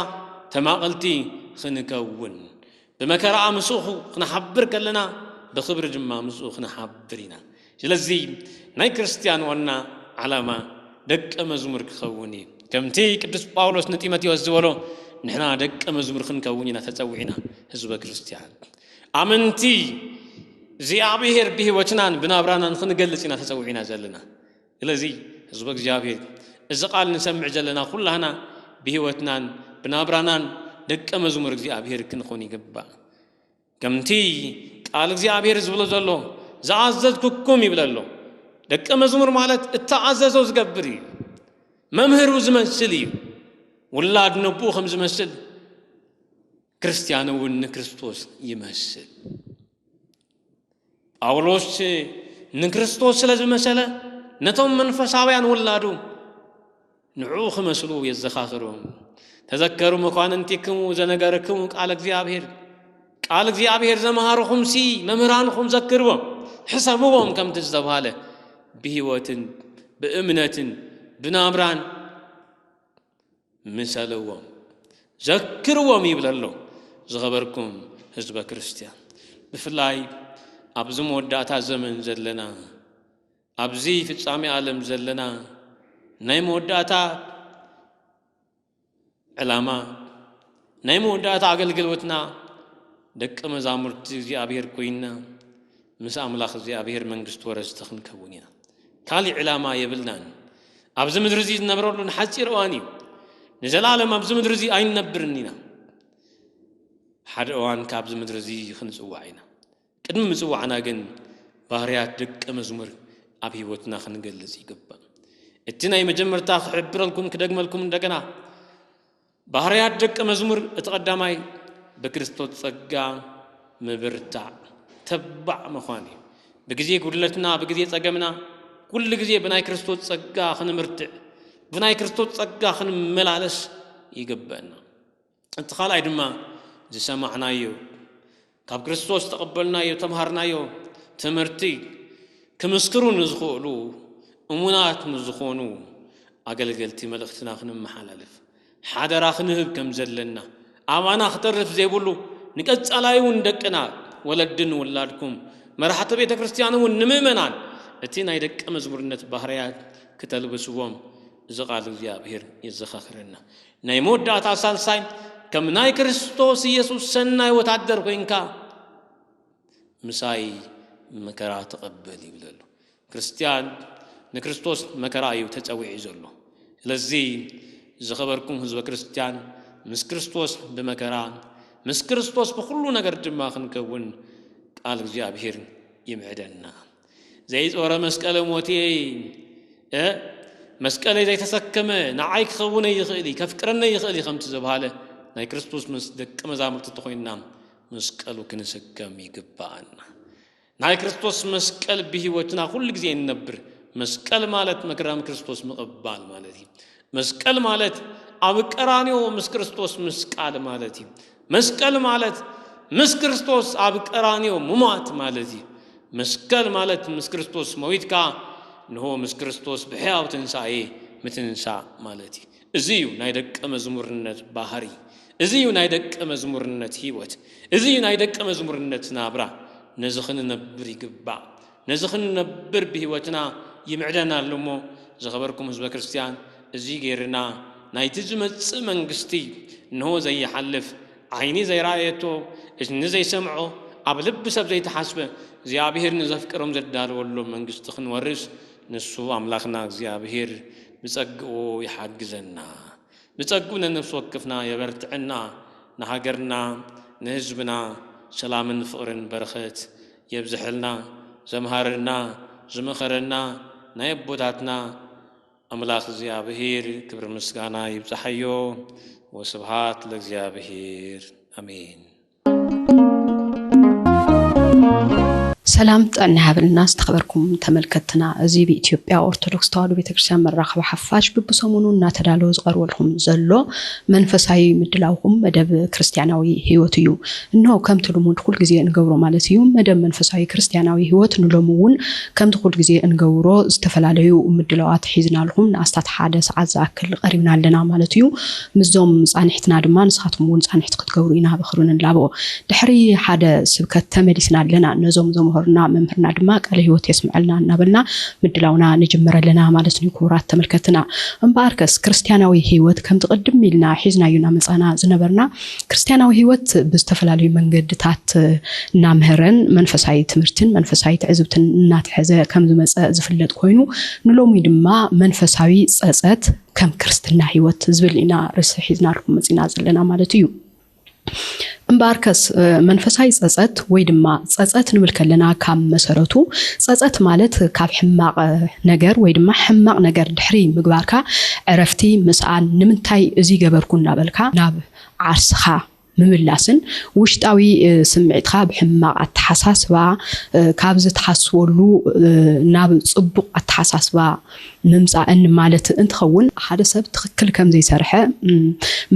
ተማቐልቲ ክንከውን፣ ብመከራ ምስኡ ክንሓብር ከለና ብኽብሪ ድማ ምስኡ ክንሓብር ኢና። ስለዚ ናይ ክርስትያን ዋና ዓላማ ደቀ መዝሙር ክኸውን እዩ። ከምቲ ቅዱስ ጳውሎስ ንጢሞቴዎስ ዝበሎ፣ ንሕና ደቀ መዝሙር ክንከውን ኢና ተጸዊዕና። ህዝበ ክርስትያን ኣመንቲ እግዚኣብሔር ብህይወትናን ብናብራናን ክንገልጽ ኢና ተጸዊዕና ዘለና። ስለዚ ህዝበ እግዚኣብሔር፣ እዚ ቃል ንሰምዕ ዘለና ኩላህና ብህይወትናን ብናብራናን ደቀ መዝሙር እግዚኣብሔር ክንኾን ይግባእ። ከምቲ ቃል እግዚኣብሔር ዝብሎ ዘሎ፣ "ዝኣዘዝኩኩም" ይብል ኣሎ። ደቀ መዝሙር ማለት እተኣዘዞ ዝገብር እዩ። መምህሩ ዝመስል እዩ። ውላድ ነቦኡ ከም ዝመስል፣ ክርስትያን እውን ንክርስቶስ ይመስል። ጳውሎስ ንክርስቶስ ስለ ዝመሰለ፣ ነቶም መንፈሳውያን ውላዱ ንዕኡ ክመስሉ የዘኻኽሮም። "ተዘከሩ መኳንንቲክሙ ዘነገርክሙ ቃል እግዚኣብሔር፣ ቃል እግዚኣብሔር ዘምሃርኹምሲ መምህራንኹም ዘክርዎም፣ ሕሰብዎም" ከምቲ ዝተባህለ፣ ብህይወትን ብእምነትን ብናብራን ምሰልዎም፣ ዘክርዎም ይብል ኣሎ። ዝኸበርኩም ህዝበ ክርስትያን፣ ብፍላይ ኣብዚ መወዳእታ ዘመን ዘለና፣ ኣብዚ ፍጻሜ ዓለም ዘለና፣ ናይ መወዳእታ ዕላማ፣ ናይ መወዳእታ ኣገልግሎትና፣ ደቂ መዛሙርቲ እግዚኣብሔር ኮይንና፣ ምስ ኣምላኽ እግዚኣብሔር መንግስቲ ወረስቲ ክንከውን ኢና። ካሊእ ዕላማ የብልናን። ኣብዚ ምድሪ እዚ ዝነብረሉ ንሓጺር እዋን እዩ። ንዘለኣለም ኣብዚ ምድሪ እዚ ኣይንነብርን ኢና። ሓደ እዋን ካብዚ ምድሪ እዚ ክንጽዋዕ ኢና። ቅድሚ ምጽዋዕና ግን ባህርያት ደቀ መዝሙር ኣብ ህይወትና ክንገልጽ ይግባእ። እቲ ናይ መጀመርታ ክሕብረልኩም፣ ክደግመልኩም እንደገና፣ ባህርያት ደቀ መዝሙር እቲ ቀዳማይ ብክርስቶስ ጸጋ ምብርታዕ፣ ተባዕ ምዃን እዩ። ብግዜ ጉድለትና፣ ብግዜ ጸገምና፣ ኩሉ ግዜ ብናይ ክርስቶስ ጸጋ ክንምርትዕ፣ ብናይ ክርስቶስ ጸጋ ክንመላለስ ይግበአና። እቲ ካልኣይ ድማ ዝሰማዕናዮ፣ ካብ ክርስቶስ ዝተቐበልናዮ፣ ተምሃርናዮ ትምህርቲ ክምስክሩ ንዝኽእሉ እሙናት ንዝኾኑ ኣገልገልቲ መልእኽትና ክንመሓላልፍ፣ ሓደራ ክንህብ ከም ዘለና፣ ኣባና ክተርፍ ዘይብሉ ንቀጻላይ እውን ደቅና፣ ወለድን ውላድኩም፣ መራሕቲ ቤተ ክርስቲያን እውን ንምእመናን እቲ ናይ ደቀ መዝሙርነት ባህርያት ክተልብስዎም እዚ ቃል እግዚኣብሔር የዘኻኽረና። ናይ መወዳእታ ሳልሳይ፣ ከም ናይ ክርስቶስ ኢየሱስ ሰናይ ወታደር ኮይንካ ምሳይ መከራ ተቐበል ይብል ኣሎ። ክርስትያን ንክርስቶስ መከራ እዩ ተጸዊዑ ዘሎ። ስለዚ ዝኸበርኩም ህዝበ ክርስትያን፣ ምስ ክርስቶስ ብመከራ፣ ምስ ክርስቶስ ብኹሉ ነገር ድማ ክንከውን ቃል እግዚኣብሔር ይምዕደና። ዘይጾረ መስቀለ ሞትየይ፣ እ፣ መስቀለይ ዘይተሰከመ ንዓይ ክኸውን ኣይኽእል እዩ፣ ከፍቅረኒ ኣይኽእል እዩ ከምቲ ዝበሃለ፣ ናይ ክርስቶስ ምስ ደቂ መዛሙርቲ ተኾይንና መስቀሉ ክንስከም ይግባኣና። ናይ ክርስቶስ መስቀል ብህይወትና ኩሉ ግዜ እንነብር። መስቀል ማለት መከራ ክርስቶስ ምቕባል ማለት እዩ። መስቀል ማለት ኣብ ቀራንዮ ምስ ክርስቶስ ምስቃል ማለት እዩ። መስቀል ማለት ምስ ክርስቶስ ኣብ ቀራንዮ ምሟት ማለት እዩ። መስቀል ማለት ምስ ክርስቶስ መዊትካ፣ እንሆ ምስ ክርስቶስ ብሕያው ትንሳኤ ምትንሳእ ማለት እዩ። እዚ እዩ ናይ ደቀ መዝሙርነት ባህሪ። እዚ እዩ ናይ ደቀ መዝሙርነት ህይወት። እዚ እዩ ናይ ደቀ መዝሙርነት ናብራ። ነዚ ክንነብር ይግባእ። ነዚ ክንነብር ብህይወትና ይምዕደና ኣሎ እሞ፣ ዝኸበርኩም ህዝበ ክርስትያን፣ እዚ ገይርና ናይቲ ዝመጽእ መንግስቲ እንሆ ዘይሓልፍ፣ ዓይኒ ዘይረኣየቶ፣ እዝኒ ዘይሰምዖ፣ ኣብ ልቢ ሰብ ዘይተሓስበ፣ እግዚኣብሔር ንዘፍቅሮም ዘዳለወሎም መንግስቲ ክንወርስ፣ ንሱ ኣምላኽና እግዚኣብሔር ብጸግኡ ይሓግዘና። ብጸግኡ ነነፍሲ ወከፍና የበርትዐና፣ ንሃገርና፣ ንህዝብና ሰላምን ፍቕርን በረኸት የብዝሐልና። ዘምሃረና፣ ዝመኸረና ናይ ኣቦታትና ኣምላኽ እግዚኣብሔር ክብሪ ምስጋና ይብጽሓዮ። ወስብሃት ለእግዚኣብሔር። ኣሜን። ሰላም ጥዕና ይሃበልና ዝተኸበርኩም ተመልከትና። እዚ ብኢትዮጵያ ኦርቶዶክስ ተዋህዶ ቤተክርስትያን መራኸቢ ሓፋሽ ብብሰሙኑ እናተዳለወ ዝቐርበልኩም ዘሎ መንፈሳዊ ምድላውኩም መደብ ክርስትያናዊ ህይወት እዩ። እንሆ ከምቲ ልሙድ ኩል ግዜ እንገብሮ ማለት እዩ፣ መደብ መንፈሳዊ ክርስትያናዊ ህይወት ንሎሚ እውን ከምቲ ኩል ግዜ እንገብሮ ዝተፈላለዩ ምድላዋት ሒዝናልኩም ንኣስታት ሓደ ሰዓት ዝኣክል ቀሪብና ኣለና ማለት እዩ። ምስዞም ጻንሕትና ድማ ንስኻትኩም እውን ጻንሕቲ ክትገብሩ ኢና ብኽብሪ ንላቦ። ድሕሪ ሓደ ስብከት ተመሊስና ኣለና። ነዞም ዘምሃሩና መምህርና ድማ ቃለ ህይወት የስምዐልና እናበልና ምድላውና ንጅምር ኣለና ማለት እዩ። ክቡራት ተመልከትና፣ እምበኣርከስ ክርስትያናዊ ህይወት ከምቲ ቅድም ኢልና ሒዝናዮ እናመጻና ዝነበርና፣ ክርስትያናዊ ህይወት ብዝተፈላለዩ መንገድታት እናምሀረን መንፈሳዊ ትምህርትን መንፈሳዊ ትዕዝብትን እናተሐዘ ከም ዝመጸ ዝፍለጥ ኮይኑ፣ ንሎሚ ድማ መንፈሳዊ ጸጸት ከም ክርስትና ህይወት ዝብል ኢና ርእሲ ሒዝናልኩም መጺና ዘለና ማለት እዩ። እምበኣርከስ መንፈሳዊ ጸጸት ወይ ድማ ጸጸት ንብል ከለና ካብ መሰረቱ ጸጸት ማለት ካብ ሕማቕ ነገር ወይ ድማ ሕማቕ ነገር ድሕሪ ምግባርካ ዕረፍቲ ምስኣን፣ ንምንታይ እዚ ገበርኩ እናበልካ ናብ ዓርስኻ ምምላስን ውሽጣዊ ስምዒትካ ብሕማቕ ኣተሓሳስባ ካብዚ ትሓስበሉ ናብ ጽቡቕ ኣተሓሳስባ ምምጻእን ማለት እንትኸውን፣ ሓደ ሰብ ትኽክል ከም ዘይሰርሐ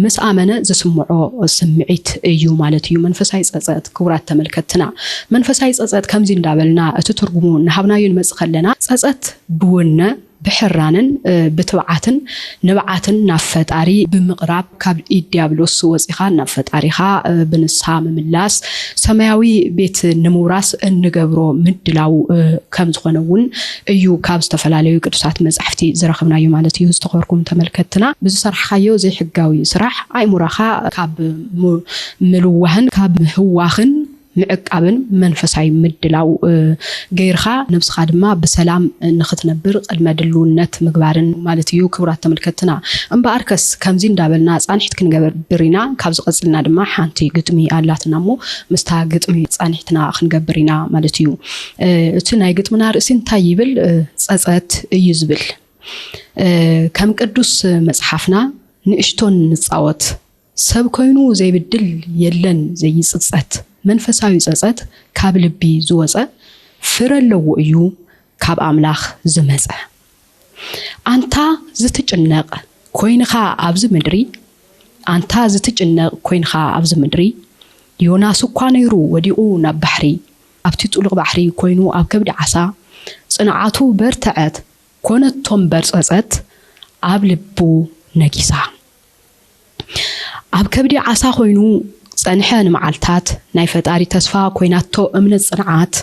ምስ ኣመነ ዝስምዖ ስምዒት እዩ ማለት እዩ። መንፈሳዊ ጸጸት ክቡራት ተመልከትና፣ መንፈሳዊ ጸጸት ከምዚ እንዳበልና እቲ ትርጉሙ እናሃብናዮ ንመጽእ ከለና፣ ጸጸት ብውነ ብሕራንን ብትብዓትን ንብዓትን ናብ ፈጣሪ ብምቕራብ፣ ካብ ኢድ ዲያብሎስ ወጺኻ ናብ ፈጣሪኻ ብንስሓ ምምላስ፣ ሰማያዊ ቤት ንምውራስ እንገብሮ ምድላው ከም ዝኾነ እውን እዩ ካብ ዝተፈላለዩ ቅዱሳት መጻሕፍቲ ዝረኸብናዮ ማለት እዩ። ዝተኸበርኩም ተመልከትና፣ ብዝሰራሕካዮ ዘይሕጋዊ ስራሕ ኣእምሮኻ ካብ ምልዋህን ካብ ምህዋኽን ምዕቃብን መንፈሳዊ ምድላው ገይርካ፣ ነብስኻ ድማ ብሰላም ንኽትነብር ቅድመ ድልውነት ምግባርን ማለት እዩ። ክቡራት ተመልከትና፣ እምበኣርከስ ከምዚ እንዳበልና ጻንሒት ክንገብር ኢና። ካብዚ ቀጽልና ድማ ሓንቲ ግጥሚ ኣላትና እሞ ምስታ ግጥሚ ጻንሒትና ክንገብር ኢና ማለት እዩ። እቲ ናይ ግጥምና ርእሲ እንታይ ይብል? ጸጸት እዩ ዝብል። ከም ቅዱስ መጽሓፍና ንእሽቶን ንጻወት፣ ሰብ ኮይኑ ዘይብድል የለን ዘይጽጸት። መንፈሳዊ ጸጸት ካብ ልቢ ዝወጸ፣ ፍረ ኣለዎ እዩ ካብ ኣምላኽ ዝመጸ። ኣንታ ዝትጭነቕ ኮይንኻ ኣብዚ ምድሪ፣ ኣንታ ዝትጭነቕ ኮይንኻ ኣብዚ ምድሪ፣ ዮናስ እኳ ነይሩ ወዲቑ ናብ ባሕሪ፣ ኣብቲ ጥሉቕ ባሕሪ ኮይኑ ኣብ ከብዲ ዓሳ፣ ጽንዓቱ በርትዐት፣ ኮነቶ እምበር ጸጸት ኣብ ልቡ ነጊሳ። ኣብ ከብዲ ዓሳ ኮይኑ ጸንሐ ንመዓልታት፣ ናይ ፈጣሪ ተስፋ ኮይናቶ እምነት ጽንዓት፣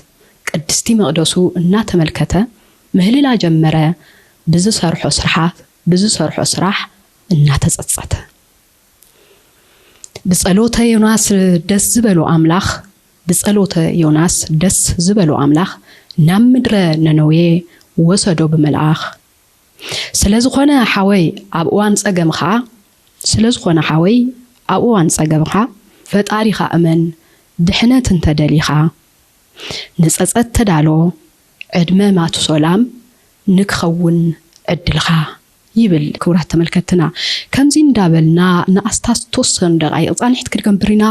ቅድስቲ መቕደሱ እናተመልከተ ምህልላ ጀመረ፣ ብዝሰርሖ ስርሓት፣ ብዝሰርሖ ስራሕ እናተጸጸተ። ብጸሎተ ዮናስ ደስ ዝበሎ ኣምላኽ፣ ብጸሎተ ዮናስ ደስ ዝበሎ ኣምላኽ፣ ናብ ምድረ ነነዌ ወሰዶ ብመልኣኽ። ስለ ዝኾነ ሓወይ ኣብ እዋን ጸገምኻ፣ ስለ ዝኾነ ሓወይ ኣብ እዋን ጸገምኻ፣ ፈጣሪኻ እመን ድሕነት እንተ ደሊኻ። ንጸጸት ተዳሎ ዕድመ ማቱሶላም ንክኸውን ዕድልኻ ይብል። ክቡራት ተመልከትና፣ ከምዚ እንዳበልና ንኣስታት ተወሰኑ ደቃይቕ ጻንሒት ክንገብር ኢና።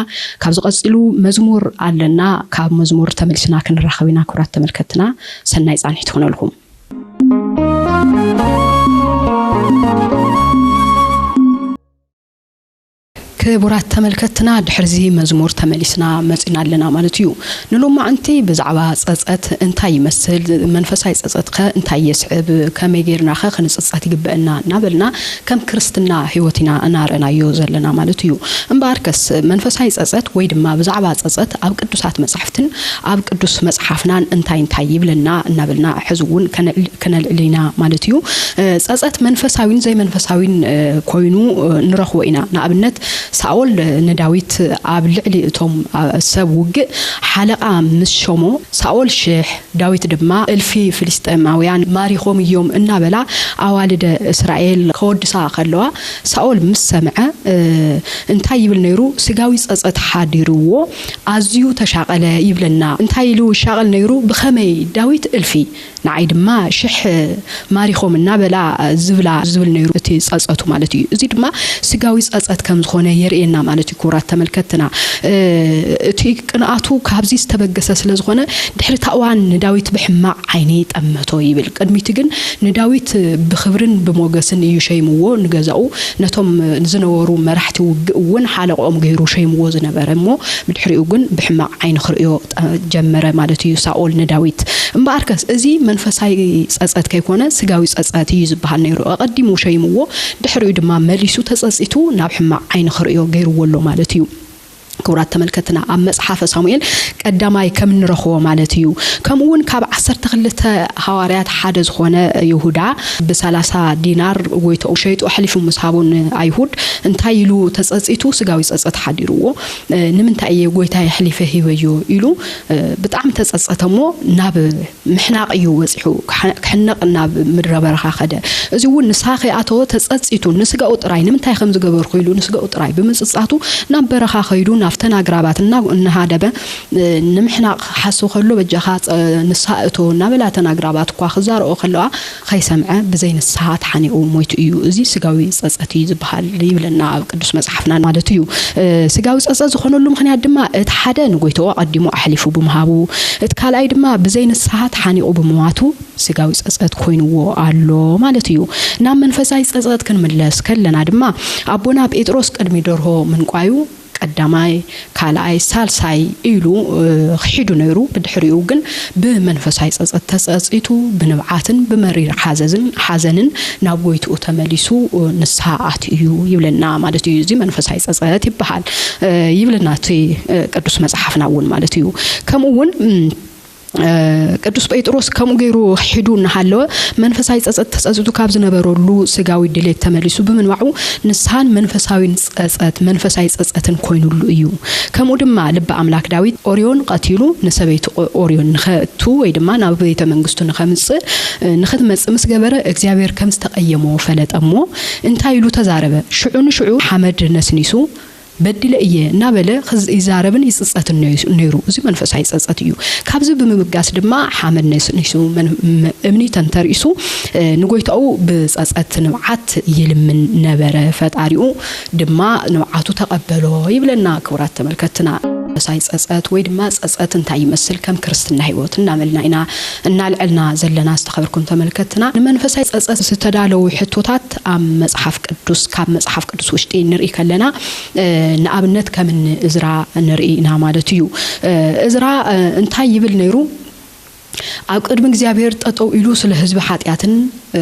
ካብዚ ቀጺሉ መዝሙር ኣለና። ካብ መዝሙር ተመሊስና ክንራኸብ ኢና። ክቡራት ተመልከትና፣ ሰናይ ጻንሒት ይኹነልኩም። ክቡራት ተመልከትና፣ ድሕርዚ መዝሙር ተመሊስና መጺና ኣለና ማለት እዩ። ንሎማዕንቲ ብዛዕባ ጸጸት እንታይ ይመስል፣ መንፈሳዊ ጸጸትከ እንታይ የስዕብ፣ ከመይ ጌርናኸ ክንጽጸት ይግበአና እናበልና ከም ክርስትና ህይወት ኢና እናረእናዮ ዘለና ማለት እዩ። እምበኣርከስ መንፈሳዊ ጸጸት ወይ ድማ ብዛዕባ ጸጸት ኣብ ቅዱሳት መጻሕፍትን ኣብ ቅዱስ መጽሓፍናን እንታይ እንታይ ይብለና እናበልና ሕዚ እውን ከነል-፣ ከነልዕል ኢና ማለት እዩ። እ፣ ጸጸት መንፈሳዊን ዘይመንፈሳዊን፣ እ፣ ኮይኑ፣ እ፣ ንረኽቦ ኢና። ንኣብነት ሳኦል ንዳዊት ኣብ ልዕሊ እቶም፣ እ፣ ሰብ ውግእ ሓለቓ ምስ ሾሞ፣ ሳኦል ሽሕ፣ ዳዊት ድማ እልፊ ፍልስጤማውያን ማሪኾም እዮም እናበላ ኣዋልደ እስራኤል ከወድሳ ከለዋ፣ ሳኦል ምስ ሰምዐ፣ እ፣ እንታይ ይብል ነይሩ? ስጋዊ ጸጸት ሓዲርዎ ኣዝዩ ተሻቐለ ይብለና። እንታይ ኢሉ ይሻቐል ነይሩ? ብኸመይ ዳዊት እልፊ፣ ንዓይ ድማ ሽሕ ማሪኾም እናበላ ዝብላ ዝብል ነይሩ እቲ ጸጸቱ ማለት እዩ። እዚ ድማ ስጋዊ ጸጸት ከም ዝኾነ የርእየና ማለት እዩ። ክቡራት ተመልከትና፣ እቲ ቅንኣቱ ካብዚ ዝተበገሰ ስለ ዝኾነ፣ ድሕሪ እታ እዋን ንዳዊት ብሕማቕ ዓይኒ ጠመቶ ይብል። ቅድሚቲ ግን ንዳዊት ብኽብርን ብሞገስን እዩ ሸይምዎ። ንገዛኡ ነቶም ዝነበሩ መራሕቲ ውግእ እውን ሓለቆኦም ገይሩ ሸይምዎ ዝነበረ እሞ፣ ብድሕሪኡ ግን ብሕማቕ ዓይኒ ክርእዮ ጀመረ ማለት እዩ ሳኦል ንዳዊት። እምበኣርከስ እዚ መንፈሳዊ ጸጸት ከይኮነ ስጋዊ ጸጸት እዩ ዝበሃል ነይሩ። ኣቐዲሙ ሸይምዎ፣ ድሕሪኡ ድማ መሊሱ ተጸጺቱ ናብ ሕማቕ ዓይኒ ክርእዮ ገይርዎ ኣሎ ማለት እዩ። ክቡራት ተመልከትና፣ ኣብ መጽሓፈ ሳሙኤል ቀዳማይ ከም እንረኽቦ ማለት እዩ። ከምኡ እውን ካብ ዓሰርተ ክልተ ሃዋርያት ሓደ ዝኾነ ይሁዳ ብሰላሳ ዲናር ጎይታኡ ሸይጡ ኣሕሊፉ ምስ ሃቦ ንኣይሁድ እንታይ ኢሉ ተጸጺቱ? ስጋዊ ጸጸት ሓዲርዎ። "ንምንታይ እየ ጎይታ የሕሊፈ ሂበዮ?" ኢሉ ብጣዕሚ ተጸጸተ እሞ ናብ ምሕናቕ እዩ በጺሑ። ክሓ-፣ ክሕነቕ ናብ ምድረ በረኻ ከደ። እዚ እውን ንስሓ ከይኣተወ ተጸጺቱ፣ ንስጋኡ ጥራይ፣ ንምንታይ ከም ዝገበርኩ ኢሉ ንስጋኡ ጥራይ ብምጽጻቱ ናብ በረኻ ከይዱ ናብተን ኣግራባት እና-፣ እናሃደበ፣ እ፣ ንምሕናቕ ክሓስብ ከሎ፣ "በጃኻ ጸ-፣ ንስሓ እቶ" እናበላ እተን ኣግራባት እኳ ክዛረኦ ከለዋ ከይሰምዐ ብዘይ ንስሓ ተሓኒቑ ሞይቱ እዩ። እዚ ስጋዊ ጸጸት እዩ ዝበሃል ይብለና ኣብ ቅዱስ መጽሓፍና ማለት እዩ። እ፣ ስጋዊ ጸጸት ዝኾነሉ ምኽንያት ድማ እቲ ሓደ ንጎይታኡ ኣቐዲሙ ኣሕሊፉ ብምሃቡ፣ እቲ ካልኣይ ድማ ብዘይ ንስሓ ተሓኒቑ ብምማቱ ስጋዊ ጸጸት ኮይንዎ ኣሎ ማለት እዩ። ናብ መንፈሳዊ ጸጸት ክንምለስ ከለና ድማ ኣቦና ጴጥሮስ ቅድሚ ደርሆ ምንቋዩ ቀዳማይ፣ ካልኣይ፣ ሳልሳይ ኢሉ፣ እ፣ ክሒዱ ነይሩ። ብድሕሪኡ ግን ብመንፈሳዊ ጸጸት ተጸጺቱ፣ ብንብዓትን ብመሪር ሓዘዝን፣ ሓዘንን ናብ ጎይትኡ ተመሊሱ፣ እ፣ ንስሓ ኣትዩ እዩ ይብለና ማለት እዩ። እዚ መንፈሳዊ ጸጸት ይበሃል፣ እ፣ ይብለና እቲ፣ እ፣ ቅዱስ መጽሓፍና እውን ማለት እዩ። ከምኡ እውን፣ እም፣ እ፣ ቅዱስ ጴጥሮስ ከምኡ ገይሩ ክሒዱ እናሃለወ፣ መንፈሳዊ ጸጸት ተጸጺቱ ካብ ዝነበረሉ ስጋዊ ድሌት ተመሊሱ ብምንባዑ፣ ንስሓን መንፈሳዊን ጸጸት፣ መንፈሳዊ ጸጸትን ኮይኑሉ እዩ። ከምኡ ድማ ልበ ኣምላክ ዳዊት ኦርዮን ቀቲሉ ንሰበይቲ ኦ-፣ ኦርዮን ንኸእቱ ወይ ድማ ናብ ቤተ መንግስቱ ንኸምጽእ፣ እ፣ ንኽትመጽእ ምስ ገበረ፣ እግዚኣብሔር ከም ዝተቐየሞ ፈለጠ እሞ፣ እንታይ ኢሉ ተዛረበ? ሽዑ ንሽዑ ሓመድ ነስኒሱ፣ "በዲለ እየ" እናበለ ክዝ-፣ ይዛረብን ይጽጸትን ነይ-፣ ነይሩ። እዚ መንፈሳዊ ጸጸት እዩ። ካብዚ ብምብጋስ ድማ ሓመድ ነስኒሱ፣ መን-፣ ም-፣ እምኒ ተንተሪሱ፣ እ፣ ንጎይታኡ ብጸጸት ንብዓት ይልምን ነበረ። ፈጣሪኡ ድማ ንብዓቱ ተቐበሎ ይብለና። ክቡራት ተመልከትና፣ መንፈሳዊ ጸጸት ወይ ድማ ጸጸት እንታይ ይመስል? ከም ክርስትና ህይወት እናመልና ኢና እናልዐልና ዘለና። ዝተኸበርኩም ተመልከትና፣ ንመንፈሳዊ ጸጸት ዝተዳለዉ ሕቶታት ኣብ መጽሓፍ ቅዱስ፣ ካብ መጽሓፍ ቅዱስ ውሽጢ ንርኢ ከለና፣ እ፣ ንኣብነት ከም እኒ እዝራ ንርኢ ኢና ማለት እዩ። እ፣ እዝራ፣ እ፣ እንታይ ይብል ነይሩ? "ኣብ ቅድሚ እግዚኣብሔር ጠጠው ኢሉ ስለ ህዝቢ ሓጢኣትን፣ እ፣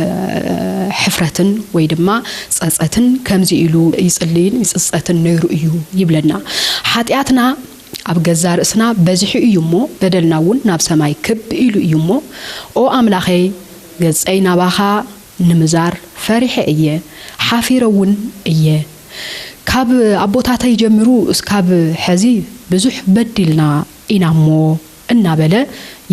ሕፍረትን ወይ ድማ ጸጸትን ከምዚ ኢሉ ይጽልይን ይጽጸትን ነይሩ እዩ" ይብለና። ሓጢኣትና ኣብ ገዛ ርእስና በዚሑ እዩ እሞ፣ በደልና እውን ናብ ሰማይ ክብ ኢሉ እዩ እሞ፣ "ኦ ኣምላኸይ፣ ገጸይ ናባኻ ንምዛር ፈሪሐ እየ፣ ሓፊረ እውን እየ። ካብ ኣቦታተይ ጀሚሩ እስካብ ሐዚ ብዙሕ በዲልና ኢና እሞ" እናበለ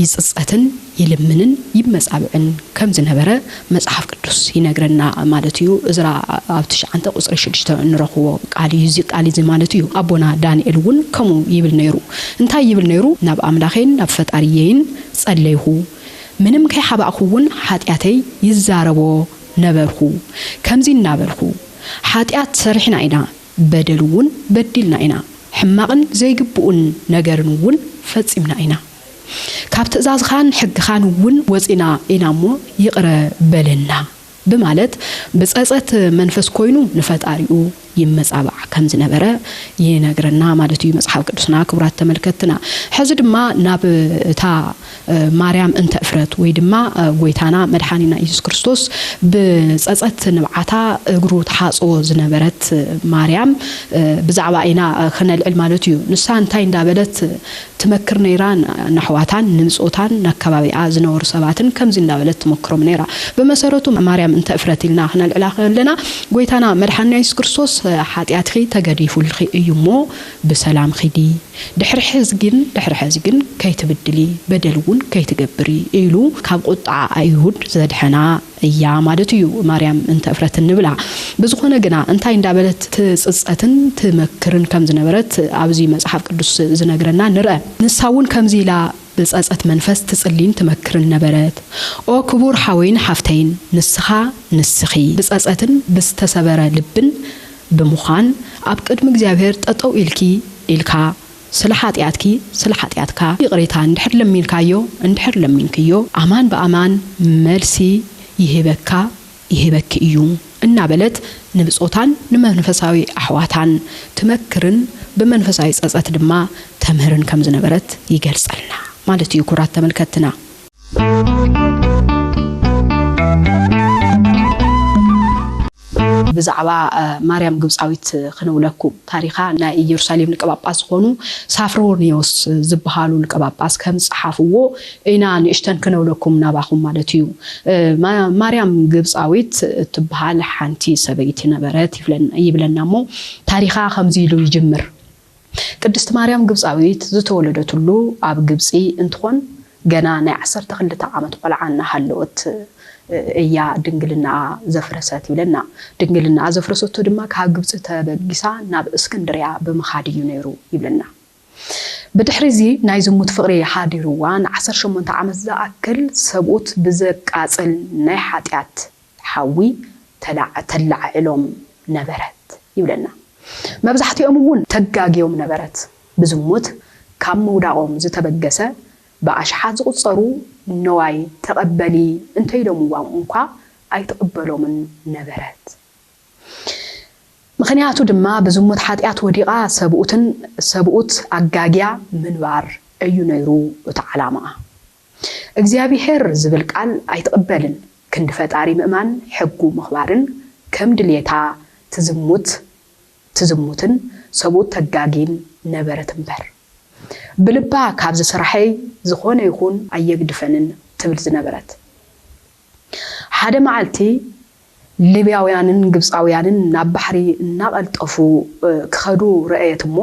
ይጽጸትን ይልምንን ይመጻብዕን ከም ዝነበረ መጽሓፍ ቅዱስ ይነግረና ማለት እዩ። እዝራ ኣብ ትሽዓንተ ቁጽሪ ሽዱሽተ እንረኽቦ ቃል እዩ። እዚ ቃል እዚ ማለት እዩ። ኣቦና ዳንኤል እውን ከምኡ ይብል ነይሩ። እንታይ ይብል ነይሩ? "ናብ ኣምላኸይን ናብ ፈጣሪየይን ጸለይኹ፣ ምንም ከይሓባእኹ እውን ሓጢኣተይ ይዛረቦ ነበርኹ። ከምዚ እናበልኩ፣ ሓጢኣት ሰሪሕና ኢና፣ በደል እውን በዲልና ኢና፣ ሕማቕን ዘይግብኡን ነገርን እውን ፈጺምና ኢና። ካብ ትእዛዝኻን ሕግኻን እውን ወጺና ኢና እሞ ይቕረ በለና" ብማለት ብጸጸት መንፈስ ኮይኑ ንፈጣሪኡ ይመጻባዕ ከም ዝነበረ ይነግረና ማለት እዩ መጽሓፍ ቅዱስና። ክቡራት ተመልከትና፣ ሕዚ ድማ ናብ እታ፣ እ፣ ማርያም እንተ እፍረት ወይ ድማ፣ እ፣ ጎይታና መድሓኒና ኢየሱስ ክርስቶስ ብጸጸት ንብዓታ እግሩ ትሓጽቦ ዝነበረት ማርያም፣ እ፣ ብዛዕባ ኢና፣ እ፣ ክነልዕል ማለት እዩ። ንሳ እንታይ እንዳበለት ትመክር ነይራ? ን-፣ ንኣሕዋታን ንምጽኦታን ንኣከባቢኣ ዝነበሩ ሰባትን ከምዚ እንዳበለት ትመክሮም ነይራ። ብመሰረቱ ማርያም እንተ እፍረት ኢልና ክነልዕላ ከለና፣ ጎይታና መድሓንና የሱስ ክርስቶስ፣ "ሓጢኣትኺ ተገዲፉልኺ እዩ እሞ ብሰላም ኺዲ፣ ድሕሪ ሕዚ ግን፣ ድሕሪ ሕዚ ግን ከይትብድሊ፣ በደል እውን ከይትገብሪ" ኢሉ ካብ ቁጥዓ ኣይሁድ ዘድሐና እያ ማለት እዩ፣ ማርያም እንተ እፍረት እንብላ። ብዝኾነ ግና፣ እንታይ እንዳበለት ትጽጸትን ትመክርን ከም ዝነበረት ኣብዚ መጽሓፍ ቅዱስ ዝነግረና ንርአ። ንሳ እውን ከምዚ ኢላ ብጸጸት መንፈስ ትጽሊን ትመክርን ነበረት። ኦ ክቡር ሓወይን ሓፍተይን፣ ንስኻ፣ ንስኺ ብጸጸትን ብዝተሰበረ ልብን ብምዃን ኣብ ቅድሚ እግዚኣብሔር ጠጠው ኢልኪ፣ ኢልካ፣ ስለ ሓጢኣትኪ፣ ስለ ሓጢኣትካ ይቕሬታ እንድሕር ለሚንካዮ፣ እንድሕር ለሚንክዮ፣ ኣማን ብኣማን መልሲ ይህበካ፣ ይህበኪ እዩ እናበለት ንብጾታን ንመንፈሳዊ ኣሕዋታን ትመክርን ብመንፈሳዊ ጸጸት ድማ ተምህርን ከም ዝነበረት ይገልጸልና ማለት እዩ። ክቡራት ተመልከትና፣ ብዛዕባ ማርያም ግብጻዊት ክነብለኩም፣ ታሪኻ ናይ ኢየሩሳሌም ሊቀ ጳጳስ ዝኾኑ ሳፍሮኒዮስ ዝበሃሉ ሊቀ ጳጳስ ከም ዝጸሓፍዎ ኢና ንእሽተን ክነብለኩም ናባኹም ማለት እዩ። ማርያም ግብጻዊት እትበሃል ሓንቲ ሰበይቲ ነበረት ይብለና እሞ፣ ታሪኻ ከምዚ ኢሉ ይጅምር። ቅድስቲ ማርያም ግብጻዊት ዝተወለደትሉ ኣብ ግብጺ እንትኾን፣ ገና ናይ ዓሰርተ ክልተ ዓመት ቆልዓ እናሃለወት እያ ድንግልናኣ ዘፍረሰት ይብለና። ድንግልናኣ ዘፍረሰቶ ድማ ካብ ግብጺ ተበጊሳ ናብ እስክንድርያ ብምኻድ እዩ ነይሩ ይብለና። ብድሕሪ እዚ ናይ ዝሙት ፍቕሪ ሓዲርዋ ንዓሰርተ ሸሞንተ ዓመት ዝኣክል ሰብኡት ብዘቃጽል ናይ ሓጢኣት ሓዊ ተላዕ-፣ ተላዕዕሎም ነበረት ይብለና። መብዛሕትኦም እውን ተጋግዮም ነበረት። ብዝሙት ካብ ምውዳቖም ዝተበገሰ ብኣሽሓት ዝቑጸሩ ነዋይ ተቐበሊ እንተኢሎምዋ እንኳ ኣይትቕበሎምን ነበረት። ምኽንያቱ ድማ ብዝሙት ሓጢኣት ወዲቓ ሰብኡትን ሰብኡት ኣጋግያ ምንባር እዩ ነይሩ እቲ ዓላማኣ። እግዚኣብሔር ዝብል ቃል ኣይትቕበልን። ክንዲ ፈጣሪ ምእማን፣ ሕጉ ምኽባርን ከም ድልየታ ትዝሙት ትዝሙትን ሰብኡት ተጋጊን ነበረት እምበር፣ ብልባ ካብዚ ስራሐይ ዝኾነ ይኹን ኣየግድፈንን ትብል ዝነበረት። ሓደ መዓልቲ ሊብያውያንን ግብፃውያንን ናብ ባሕሪ እናቐልጠፉ ክኸዱ ረኣየት እሞ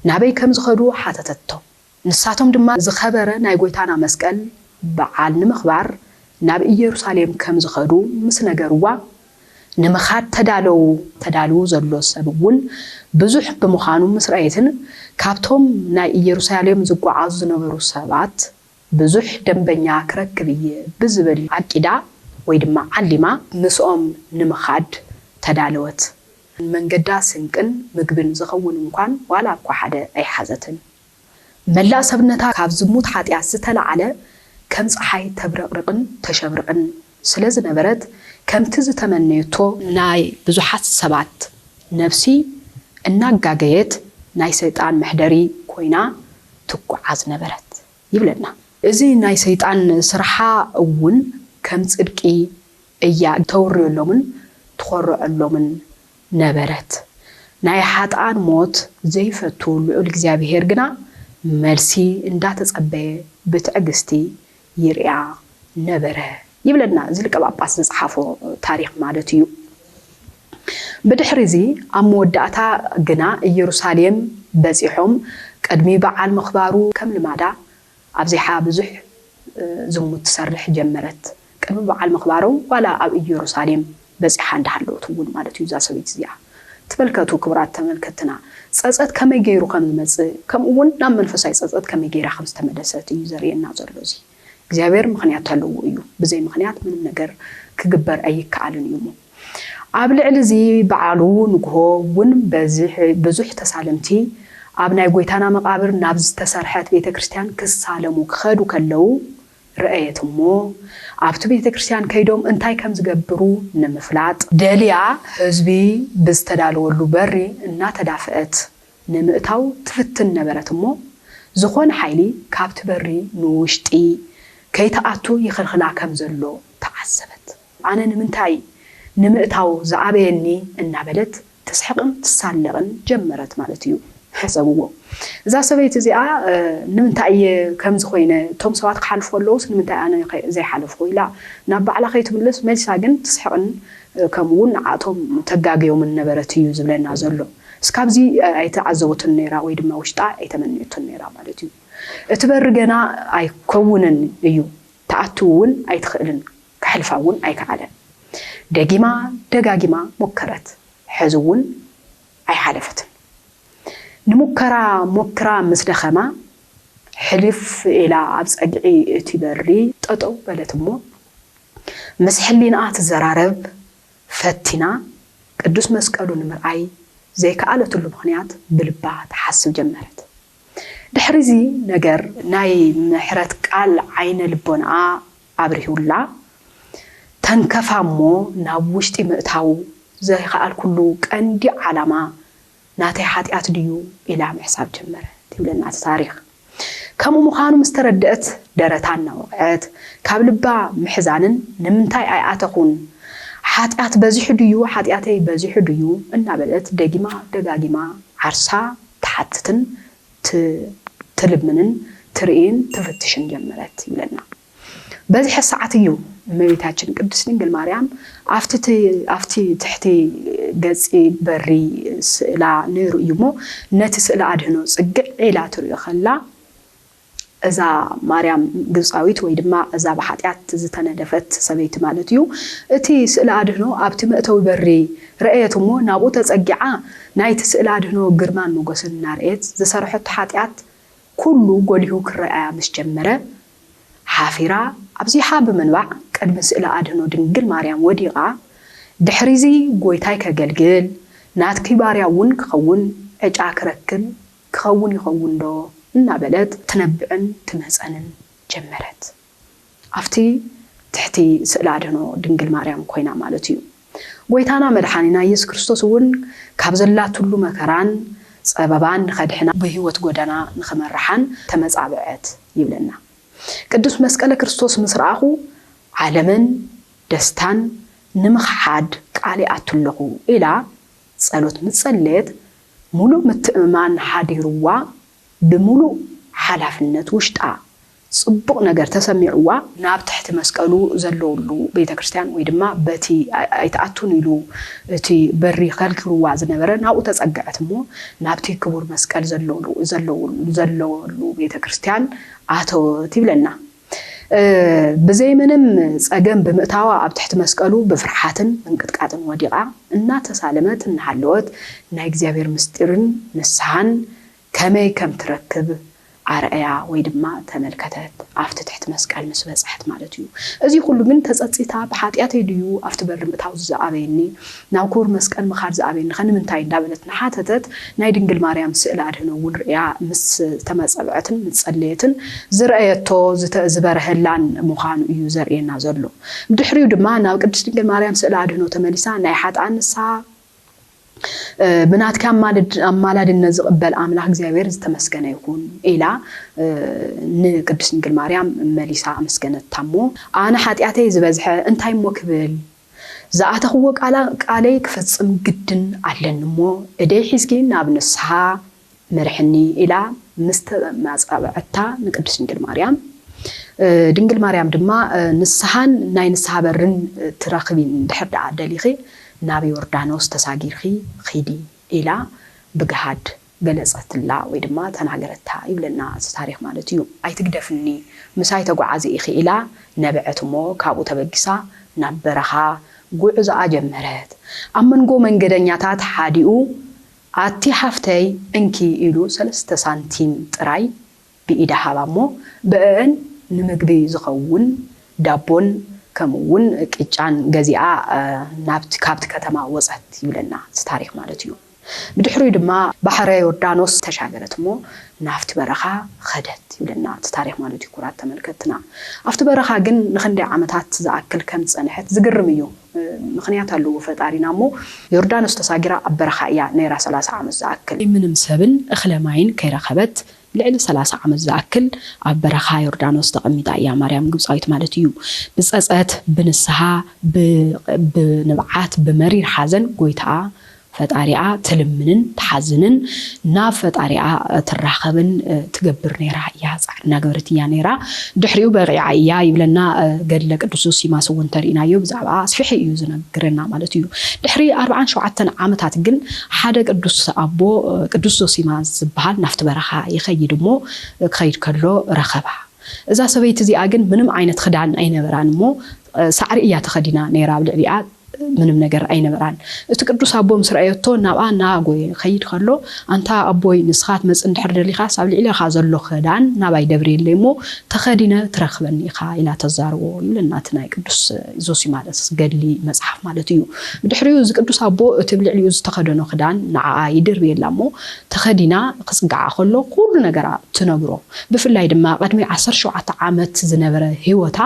ናበይ ከም ዝኸዱ ሓተተቶም። ንሳቶም ድማ ዝኸበረ ናይ ጎይታና መስቀል በዓል ንምኽባር ናብ ኢየሩሳሌም ከም ዝኸዱ ምስ ነገርዋ፣ ንምኻድ ተዳለዉ። ተዳልዉ ዘሎ ሰብ እውን ብዙሕ ብምዃኑ ምስ ረኣየትን ካብቶም ናይ ኢየሩሳሌም ዝጓዓዙ ዝነበሩ ሰባት ብዙሕ ደንበኛ ክረክብ እየ ብዝብል ዓቂዳ ወይ ድማ ዓሊማ ምስኦም ንምኻድ ተዳለወት። መንገዳ ስንቅን ምግብን ዝኸውን እንኳን ዋላ እኳ ሓደ ኣይሓዘትን። መላእ ሰብነታ ካብ ዝሙት ሓጢኣት ዝተላዓለ ከም ፀሓይ ተብረቕርቕን ተሸብርቕን ስለ ዝነበረት፣ ከምቲ ዝተመነየቶ ናይ ብዙሓት ሰባት ነፍሲ እናጋገየት ናይ ሰይጣን መሕደሪ ኮይና ትጓዓዝ ነበረት ይብለና። እዚ ናይ ሰይጣን ስርሓ እውን ከም ጽድቂ እያ ተውርየሎምን ትኾርዐሎምን ነበረት። ናይ ሓጥኣን ሞት ዘይፈቱ ልዑል እግዚኣብሔር ግና መልሲ እንዳተጸበየ ብትዕግስቲ ይርያ ነበረ ይብለና እዚ ሊቀ ጳጳስ ዝጸሓፎ ታሪኽ ማለት እዩ። ብድሕሪ እዚ ኣብ መወዳእታ ግና ኢየሩሳሌም በጺሖም ቅድሚ በዓል ምኽባሩ ከም ልማዳ ኣብዚሓ ብዙሕ ዝሙት ትሰርሕ ጀመረት። ቅድሚ በዓል ምኽባሮም ዋላ ኣብ ኢየሩሳሌም በጺሓ እንዳሃለወት እውን ማለት እዩ እዛ ሰበይቲ እዚኣ። ትመልከቱ ክቡራት ተመልከትና፣ ጸጸት ከመይ ገይሩ ከም ዝመጽእ ከምኡ እውን ናብ መንፈሳዊ ጸጸት ከመይ ገይራ ከም ዝተመለሰት እዩ ዘርእየና ዘሎ እዚ። እግዚኣብሔር ምኽንያት ኣለዎ እዩ። ብዘይ ምኽንያት ምንም ነገር ክግበር ኣይከኣልን እዩ እሞ። ኣብ ልዕሊ እዚ በዓሉ ንግሆ እውን በዝሕ-፣ ብዙሕ ተሳለምቲ ኣብ ናይ ጎይታና መቓብር ናብ ዝተሰርሐት ቤተ ክርስቲያን ክሳለሙ ክኸዱ ከለዉ ረኣየት እሞ፣ ኣብቲ ቤተ ክርስቲያን ከይዶም እንታይ ከም ዝገብሩ ንምፍላጥ ደልያ ህዝቢ ብዝተዳለወሉ በሪ እናተዳፍአት ንምእታው ትፍትን ነበረት እሞ፣ ዝኾነ ሓይሊ ካብቲ በሪ ንውሽጢ ከይትኣቱ ይኽልኽላ ከም ዘሎ ተዓዘበት። ኣነ ንምንታይ ንምእታው ዝኣበየኒ እናበለት ትስሕቕን ትሳለቕን ጀመረት ማለት እዩ። ሕሰብዎ። እዛ ሰበይቲ እዚኣ፣ እ፣ ንምንታይ እየ ከምዚ ኮይነ? እቶም ሰባት ክሓልፉ ከለዉስ ንምንታይ ኣነ ከ-፣ ዘይሓለፍኩ? ኢላ ናብ ባዕላ ከይትምልስ መሊሳ ግን ትስሕቕን፣ እ፣ ከምኡ እውን ንዓቶም ተጋግዮምን ነበረት እዩ ዝብለና ዘሎ። እስካብዚ ኣይተዓዘቦትን ነይራ ወይ ድማ ውሽጣ ኣይተመንዮትን ነይራ ማለት እዩ። እቲ በሪ ገና ኣይከውንን እዩ። ትኣቱ እውን ኣይትኽእልን፣ ክሕልፋ እውን ኣይከኣለን። ደጊማ ደጋጊማ ሞከረት። ሕዚ እውን ኣይሓለፈትን። ንሙከራ ሞክራ ምስ ደኸማ፣ ሕልፍ ኢላ ኣብ ጸግዒ እቲ በሪ ጠጠው በለት እሞ፣ ምስ ሕሊናኣ ትዘራረብ ፈቲና፣ ቅዱስ መስቀሉ ንምርኣይ ዘይከኣለትሉ ምኽንያት ብልባ ትሓስብ ጀመረት። ድሕሪዚ ነገር ናይ ምሕረት ቃል ዓይነ ልቦናኣ ኣብሪሁላ፣ ተንከፋ እሞ ናብ ውሽጢ ምእታው ዘይከኣልኩሉ ቀንዲ ዓላማ ናተይ ሓጢኣት ድዩ ኢላ ምሕሳብ ጀመረት ይብለና እቲ ታሪኽ። ከምኡ ምዃኑ ምስ ተረድአት ደረታ እናወቕዐት ካብ ልባ ምሕዛንን ንምንታይ ኣይኣተኹን፣ ሓጢኣት በዚሑ ድዩ፣ ሓጢኣተይ በዚሑ ድዩ እናበለት ደጊማ ደጋጊማ ዓርሳ ትሓትትን ት- ትልምንን ትርእይን ትፍትሽን ጀመረት ይብለና። በዚሐ ሰዓት እዩ እመቤታችን ቅድስት ድንግል ማርያም ኣብቲ ት- ኣብቲ ትሕቲ ገጺ በሪ ስእላ ነይሩ እዩ እሞ፣ ነቲ ስእለ ኣድህኖ ጽግዕ ኢላ ትርእዮ ከላ፣ እዛ ማርያም ግብፃዊት ወይ ድማ እዛ ብሓጢኣት ዝተነደፈት ሰበይቲ ማለት እዩ፣ እቲ ስእለ ኣድህኖ ኣብቲ መእተዊ በሪ ረኣየት እሞ፣ ናብኡ ተጸጊዓ ናይቲ ስእለ ኣድህኖ ግርማን ሞገስን እናረኣየት ዝሰረሐቶ ሓጢኣት ኩሉ ጎሊሁ ክረኣያ ምስ ጀመረ፣ ሓፊራ ኣብዚሓ ብምንባዕ ቅድሚ ስእለ ኣድህኖ ድንግል ማርያም ወዲቓ፣ ድሕሪዚ ጎይታይ ከገልግል፣ ናትኪ ባርያ እውን ክኸውን ዕጫ ክረክብ ክኸውን ይኸውን ዶ እናበለት ትነብዕን ትምህጸንን ጀመረት። ኣብቲ ትሕቲ ስእለ ኣድህኖ ድንግል ማርያም ኮይና ማለት እዩ። ጎይታና መድሓኒና ኢየሱስ ክርስቶስ እውን ካብ ዘላትሉ መከራን ጸበባን ንኸድሕና፣ ብህይወት ጎደና ንኽመርሓን ተመጻብዐት ይብለና። ቅዱስ መስቀለ ክርስቶስ ምስ ረኣኹ ዓለምን ደስታን ንምኽሓድ ቃል ይኣቱ ኣለኹ ኢላ ጸሎት ምስ ጸለየት፣ ምሉእ ምትእምማን ሓዲርዋ፣ ብምሉእ ሓላፍነት ውሽጣ ጽቡቕ ነገር ተሰሚዕዋ፣ ናብ ትሕቲ መስቀሉ ዘለውሉ ቤተ ክርስቲያን ወይ ድማ በቲ ኣይ- ኣይትኣቱን ኢሉ እቲ በሪ ከልኪልዋ ዝነበረ ናብኡ ተጸግዐት እሞ፣ ናብቲ ክቡር መስቀል ዘለውሉ- ዘለውሉ- ዘለወሉ ቤተ ክርስቲያን ኣተወት ይብለና። እ፣ ብዘይ ምንም ጸገም ብምእታዋ ኣብ ትሕቲ መስቀሉ ብፍርሓትን ምንቅጥቃጥን ወዲቓ እናተሳለመት እናሃለወት ናይ እግዚኣብሔር ምስጢርን ንስሓን ከመይ ከም ትረክብ ኣርኣያ ወይ ድማ ተመልከተት፣ ኣብቲ ትሕቲ መስቀል ምስ በጽሐት ማለት እዩ። እዚ ኩሉ ግን ተጸጺታ፣ "ብሓጢኣተይ ድዩ ኣብቲ በሪ ምእታው ዝኣበየኒ? ናብ ክቡር መስቀል ምኻድ ዝኣበየኒ ኸ ንምንታይ?" እንዳበለት እናሓተተት፣ ናይ ድንግል ማርያም ስእለ ኣድህኖ እውን ርእያ ምስ ተመጸብዐትን ምስ ጸለየትን ዝረኣየቶ ዝተ- ዝበረሀላን ምዃኑ እዩ ዘርእየና ዘሎ። ብድሕሪኡ ድማ ናብ ቅድስት ድንግል ማርያም ስእለ ኣድህኖ ተመሊሳ፣ ናይ ሓጥኣን ንስሓ እ፣ ብናትካ ኣማልድ- ኣማላድነት ዝቕበል ኣምላኽ እግዚኣብሔር ዝተመስገነ ይኹን ኢላ፣ እ፣ ንቅድስት ድንግል ማርያም መሊሳ ኣመስገነታ እሞ፣ ኣነ ሓጢኣተይ ዝበዝሐ እንታይ እሞ ክብል? ዝኣተኽዎ ቃላ- ቃለይ ክፍጽም ግድን ኣለኒ እሞ፣ እደይ ሒዝኪ ናብ ንስሓ ምርሕኒ ኢላ ምስ ተማጻብዐታ ንቅድስት ድንግል ማርያም፣ እ፣ ድንግል ማርያም ድማ፣ እ፣ ንስሓን ናይ ንስሓ በርን፣ እ፣ ትረኽቢ እንድሕር ደኣ ደሊኺ፣ ናብ ዮርዳኖስ ተሳጊርኪ ኺዲ ኢላ ብግሃድ ገለጸትላ ወይ ድማ ተናገረታ ይብለና እዚ ታሪኽ ማለት እዩ። "ኣይትግደፍኒ፣ ምሳይ ተጓዓዚ ኢኺ" ኢላ ነበዐት እሞ ካብኡ ተበጊሳ ናብ በረኻ ጉዕዞኣ ጀመረት። ኣብ መንጎ መንገደኛታት ሓዲኡ፣ "ኣቲ ሓፍተይ እንኪ" ኢሉ ሰለስተ ሳንቲም ጥራይ ብኢዳ ሃባ እሞ ብእአን ንምግቢ ዝኸውን ዳቦን ከምኡ እውን ቅጫን ገዚኣ፣ እ፣ ናብቲ- ካብቲ ከተማ ወጸት ይብለና እዚ ታሪኽ ማለት እዩ። ብድሕሪኡ ድማ ባሕረ ዮርዳኖስ ተሻገረት እሞ ናብቲ በረኻ ኸደት ይብለና እቲ ታሪኽ ማለት እዩ። ክቡራት ተመልከትና፣ ኣብቲ በረኻ ግን ንኽንደይ ዓመታት ዝኣክል ከም ዝጸንሐት ዝግርም እዩ። እ፣ ምኽንያት ኣለዎ ፈጣሪና እሞ፣ ዮርዳኖስ ተሳጊራ ኣብ በረኻ እያ ነይራ ሰላሳ ዓመት ዝኣክል። ምንም ሰብን እኽለ ማይን ከይረኸበት ልዕሊ ሰላሳ ዓመት ዝኣክል ኣብ በረኻ ዮርዳኖስ ተቐሚጣ እያ ማርያም ግብፃዊት ማለት እዩ። ብጸጸት፣ ብንስሓ፣ ብ- ብንብዓት፣ ብመሪር ሓዘን ጎይታኣ ፈጣሪኣ ትልምንን ትሓዝንን ናብ ፈጣሪኣ ትራኸብን፣ እ፣ ትገብር ነይራ እያ። ጻዕሪ እናገበረት እያ ነይራ። ድሕሪኡ በቒዓ እያ ይብለና፣ እ፣ ገድለ ቅዱስ ዞሲማስ እውን ተሪእናዮ ብዛዕባ ኣስፊሐ እዩ ዝነግረና ማለት እዩ። ድሕሪ ኣርብዓን ሸውዓተን ዓመታት ግን ሓደ ቅዱስ ኣቦ፣ እ፣ ቅዱስ ዞሲማስ ዝበሃል ናብቲ በረኻ ይኸይድ እሞ፣ እ፣ ክኸይድ ከሎ ረኸባ። እዛ ሰበይቲ እዚኣ ግን ምንም ዓይነት ክዳን ኣይነበራን እሞ፣ እ፣ ሳዕሪ እያ ተኸዲና ነይራ። ኣብ ልዕሊኣ ምንም ነገር ኣይነበራን። እቲ ቅዱስ ኣቦ ምስ ረኣየቶ ናብኣ እናጎየ ይኸይድ ከሎ፣ ኣንታ ኣቦይ፣ ንስኻ ትመጽእ እንድሕር ደሊኻስ ኣብ ልዕሌኻ ዘሎ ክዳን ናባይ ደብርየለይ እሞ ተኸዲነ ትረኽበኒ ኢኻ ኢላ ተዛርቦ ይብለና እቲ ናይ ቅዱስ ዞሲማስ ገድሊ መጽሓፍ ማለት እዩ። ብድሕሪኡ እዚ ቅዱስ ኣቦ እቲ ኣብ ልዕሊኡ ዝተኸደኖ ክዳን ንዓኣ ይድርብየላ እሞ ተኸዲና ክጽግዓ ከሎ ኩሉ ነገራ ትነግሮ። ብፍላይ ድማ ቅድሚ ዓሰርተ ሸውዓተ ዓመት ዝነበረ ህይወታ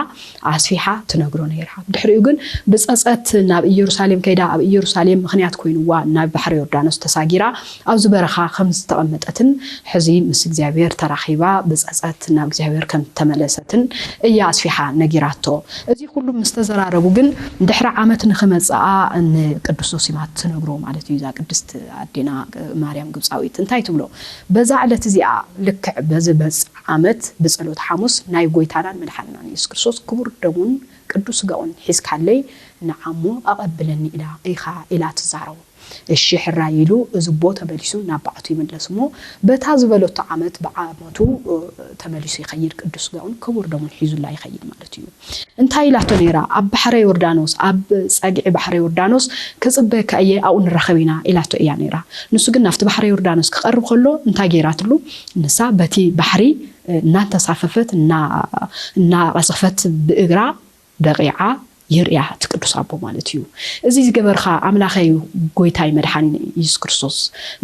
ኣስፊሓ ትነግሮ ነይራ። ብድሕሪኡ ግን ብጸጸት ናብ ኢየሩሳሌም ከይዳ ኣብ ኢየሩሳሌም ምኽንያት ኮይንዋ ናብ ባሕሪ ዮርዳኖስ ተሳጊራ ኣብዚ በረኻ ከም ዝተቐመጠትን ሕዚ ምስ እግዚኣብሔር ተራኺባ ብጸጸት ናብ እግዚኣብሔር ከም ተመለሰትን እያ ኣስፊሓ ነጊራቶ። እዚ ኩሉ ምስ ተዘራረቡ ግን ድሕሪ ዓመት ንኽመጽኣ ንቅዱስ ዞሲማስ ትነግሮ ማለት እዩ። እዛ ቅድስት ኣዴና ማርያም ግብጻዊት እንታይ ትብሎ? በዛ ዕለት እዚኣ ልክዕ በዚ በጽ ዓመት ብጸሎት ሓሙስ ናይ ጎይታናን መድሓንናን የሱስ ክርስቶስ ክቡር ደሙን ቅዱስ ስጋኡን ሒዝካለይ ንዓሞ ኣቐብለኒ ኢላ ኢኻ ኢላ ትዛረቦ። እሺ ሕራይ ኢሉ እዚ ኣቦ ተመሊሱ ናብ ባዕቱ ይምለስ እሞ በታ ዝበለቶ ዓመት ብዓመቱ እ፣ ተመሊሱ ይኸይድ ቅዱስ ስጋኡን ክቡር ደሙን ሒዙላ ይኸይድ ማለት እዩ። እንታይ ኢላቶ ነይራ? ኣብ ባሕረ ዮርዳኖስ ኣብ ጸግዒ ባሕረ ዮርዳኖስ ክጽበየካ እየ ኣብኡ ንራኸብ ኢና ኢላቶ እያ ነይራ። ንሱ ግን ናብቲ ባሕረ ዮርዳኖስ ክቐርብ ከሎ እንታይ ገይራትሉ? ንሳ በቲ ባሕሪ እናንተሳፈፈት እናቐዘፈት ብእግራ በቂዓ የርእያ እቲ ቅዱስ ኣቦ ማለት እዩ። እዚ ዝገበርካ ኣምላኸይ ጎይታይ መድሓኒ የሱስ ክርስቶስ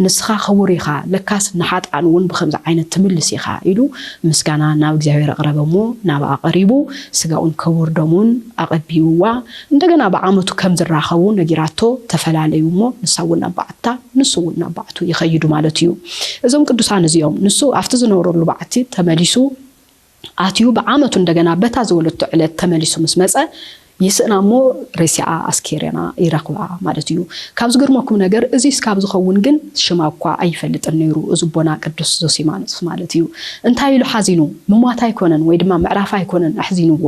ንስኻ ክቡር ኢኻ፣ ለካስ ንሓጥኣን እውን ብኸምዚ ዓይነት ትምልስ ኢኻ ኢሉ ምስጋና ናብ እግዚኣብሔር ኣቕረበ እሞ ናብኣ ቀሪቡ ስጋኡን ክቡር ደሙን ኣቐቢውዋ እንደገና ብዓመቱ ከም ዝራኸቡ ነጊራቶ ተፈላለዩ እሞ ንሳ እውን ናብ ባዕታ ንሱ እውን ናብ ባዕቱ ይኸይዱ ማለት እዩ። እዞም ቅዱሳን እዚኦም ንሱ ኣብቲ ዝነበረሉ ባዕቲ ተመሊሱ ኣትዩ ብዓመቱ እንደገና በታ ዝወለቶ ዕለት ተመሊሱ ምስ መጸ ይስእና እሞ ሬሲኣ ኣስኬሬና ይረኽባ ማለት እዩ። ካብ ዝገርመኩም ነገር እዚ እስካብ ዝኸውን ግን ሽማ እኳ ኣይፈልጥን ነይሩ እዚ ኣቦና ቅዱስ ዞሲማኖስ ማለት እዩ። እንታይ ኢሉ ሓዚኑ ምሟት ኣይኮነን ወይ ድማ ምዕራፍ ኣይኮነን ኣሕዚንዎ።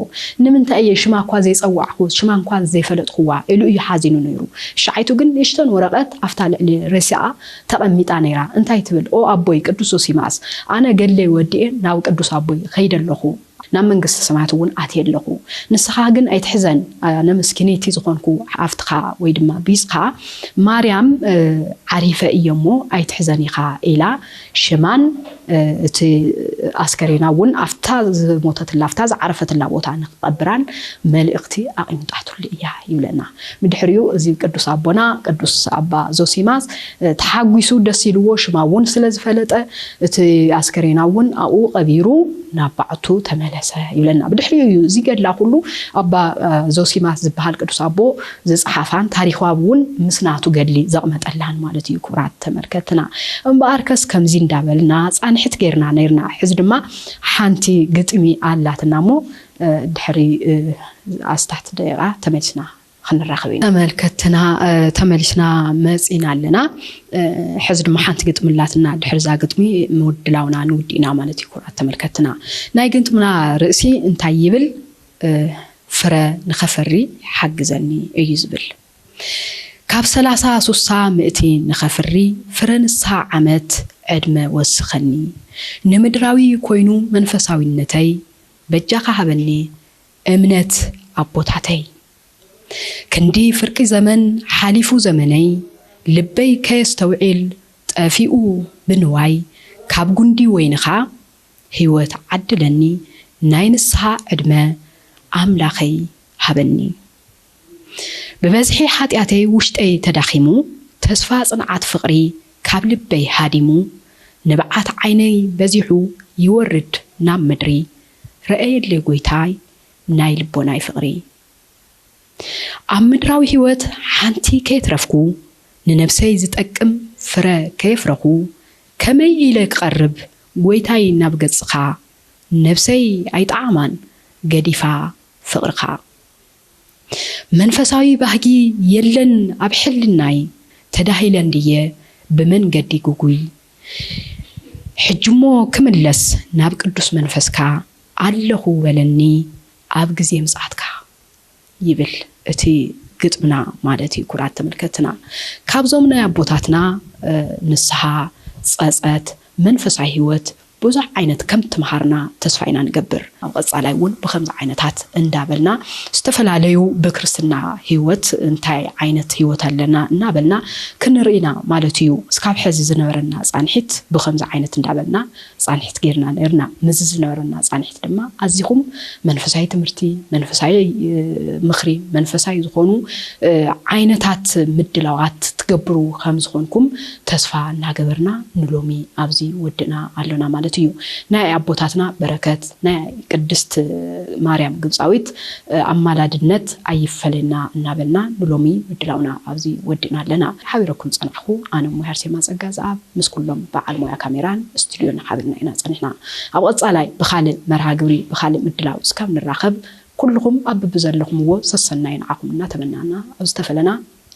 ንምንታይ እየ ሽማ እኳ ዘይጸዋዕኩ ሽማ እኳ ዘይፈለጥኩዋ ኢሉ እዩ ሓዚኑ ነይሩ። ሻዓይቱ ግን ንእሽተን ወረቐት ኣብታ ልዕሊ ሬሲኣ ተቐሚጣ ነይራ። እንታይ ትብል? ኦ ኣቦይ ቅዱስ ዞሲማስ፣ ኣነ ገድለይ ወዲኤ ናብ ቅዱስ ኣቦይ ኸይደ ኣለኹ፣ ናብ መንግስተ ሰማያት እውን ኣትየ ኣለኹ። ንስኻ ግን ኣይትሕዘን፣ ኣነ ምስኪነይቲ ዝኾንኩ ሓፍትኻ ወይ ድማ ቢጽኻ ማርያም ዓሪፈ እየ እሞ ኣይትሕዘን ኢኻ ኢላ ሽማን እቲ ኣስከሬና እውን ኣብታ ዝሞተትላ ኣብታ ዝዓረፈትላ ቦታ ንክቐብራን መልእኽቲ ኣቒምጣትሉ እያ ይብለና። ብድሕሪኡ እዚ ቅዱስ ኣቦና ቅዱስ ኣባ ዞሲማስ ተሓጒሱ ደስ ኢልዎ ሽማ እውን ስለ ዝፈለጠ እቲ ኣስከሬና እውን ኣብኡ ቀቢሩ ናብ ባዕቱ ተመለሰ ይብለና። ብድሕሪኡ እዩ እዚ ገድላ ኩሉ ኣባ ዞሲማስ ዝበሃል ቅዱስ ኣቦ ዝጸሓፋን ታሪኳ እውን ምስ ናቱ ገድሊ ዘቕመጠላን ማለት እዩ። ክቡራት ተመልከትና እምበኣርከስ ከምዚ እንዳበልና ጻንሒት ጌርና ነይርና። ሕዚ ድማ ሓንቲ ግጥሚ ኣላትና እሞ ድሕሪ ኣስታት ደቂቓ ተመሊስና ክንራኸብ ኢና። ተመልከትና ተመሊስና መጺና ኣለና። ሕዚ ድማ ሓንቲ ግጥሚ ኣላትና ድሕሪ እዛ ግጥሚ ምድላውና ንውድእ ኢና ማለት እዩ። ክቡራት ተመልከትና ናይ ግጥምና ርእሲ እንታይ ይብል? ፍረ ንኸፈሪ ሓግዘኒ እዩ ዝብል። ካብ ሰላሳ ሱሳ ምእቲ ንኸፍሪ ፍረ ንስሓ ዓመት ዕድመ ወስኸኒ። ንምድራዊ ኮይኑ መንፈሳዊነተይ በጃኻ ሃበኒ እምነት ኣቦታተይ። ክንዲ ፍርቂ ዘመን ሓሊፉ ዘመነይ ልበይ ከየስተውዒል ጠፊኡ ብንዋይ ካብ ጉንዲ ወይንኻ ህይወት ዓድለኒ ናይ ንስሓ ዕድመ ኣምላኸይ ሃበኒ። ብበዝሒ ሓጢኣተይ ውሽጠይ ተዳኺሙ ተስፋ ጽንዓት ፍቕሪ ካብ ልበይ ሃዲሙ ንብዓት ዓይነይ በዚሑ ይወርድ ናብ ምድሪ ረኣየለይ ጎይታይ ናይ ልቦናይ ፍቕሪ። ኣብ ምድራዊ ህይወት ሓንቲ ከየትረፍኩ ንነብሰይ ዝጠቅም ፍረ ከየፍረኹ ከመይ ኢለ ክቐርብ ጎይታይ ናብ ገጽኻ? ነብሰይ ኣይጠዓማን ገዲፋ ፍቕርኻ። መንፈሳዊ ባህጊ የለን ኣብ ሕልናይ ተዳሂለ እንድየ ብመንገዲ ግጉይ። ሕጅሞ ክምለስ ናብ ቅዱስ መንፈስካ ኣለኹ በለኒ ኣብ ግዜ ምጽኣትካ። ይብል እቲ ግጥምና ማለት እዩ። ኩራት ተመልከትና ካብዞም ናይ ኣቦታትና ንስሓ፣ ጸጸት፣ መንፈሳዊ ህይወት ብዙሕ ዓይነት ከም ትምሃርና ተስፋ ኢና ንገብር። ኣብ ቀጻላይ እውን ብኸምዚ ዓይነታት እንዳበልና ዝተፈላለዩ ብክርስትና ህይወት እንታይ ዓይነት ህይወት ኣለና እናበልና ክንርኢ ኢና ማለት እዩ። እስካብ ሕዚ ዝነበረና ጻንሒት ብኸምዚ ዓይነት እንዳበልና ጻንሒት ጌርና ነርና። ምስዚ ዝነበረና ጻንሒት ድማ ኣዚኹም መንፈሳዊ ትምህርቲ፣ መንፈሳዊ ምኽሪ፣ መንፈሳዊ ዝኾኑ ዓይነታት ምድላዋት ትገብሩ ከም ዝኾንኩም ተስፋ እናገበርና ንሎሚ ኣብዚ ወድእና ኣሎና ማለት እዩ። ናይ ኣቦታትና በረከት፣ ናይ ቅድስት ማርያም ግብፃዊት ኣማላድነት ኣይፈለና እናበልና ንሎሚ ምድላውና ኣብዚ ወድእና ኣለና። ሓቢረኩም ፀናሕኩ ኣነ ሙያር ሴማ ፀጋ ዝኣብ ምስ ኩሎም በዓል ሞያ ካሜራን ስቱድዮን ሓቢርና ኢና ጸኒሕና። ኣብ ቐጻላይ ብኻልእ መርሃ ግብሪ ብኻልእ ምድላው እስካብ ንራኸብ ኩልኹም ኣብ ብብዘለኹምዎ ሰሰናይ ንዓኹም እናተመናና ኣብ ዝተፈለና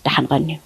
ደሓን ቐንዩ።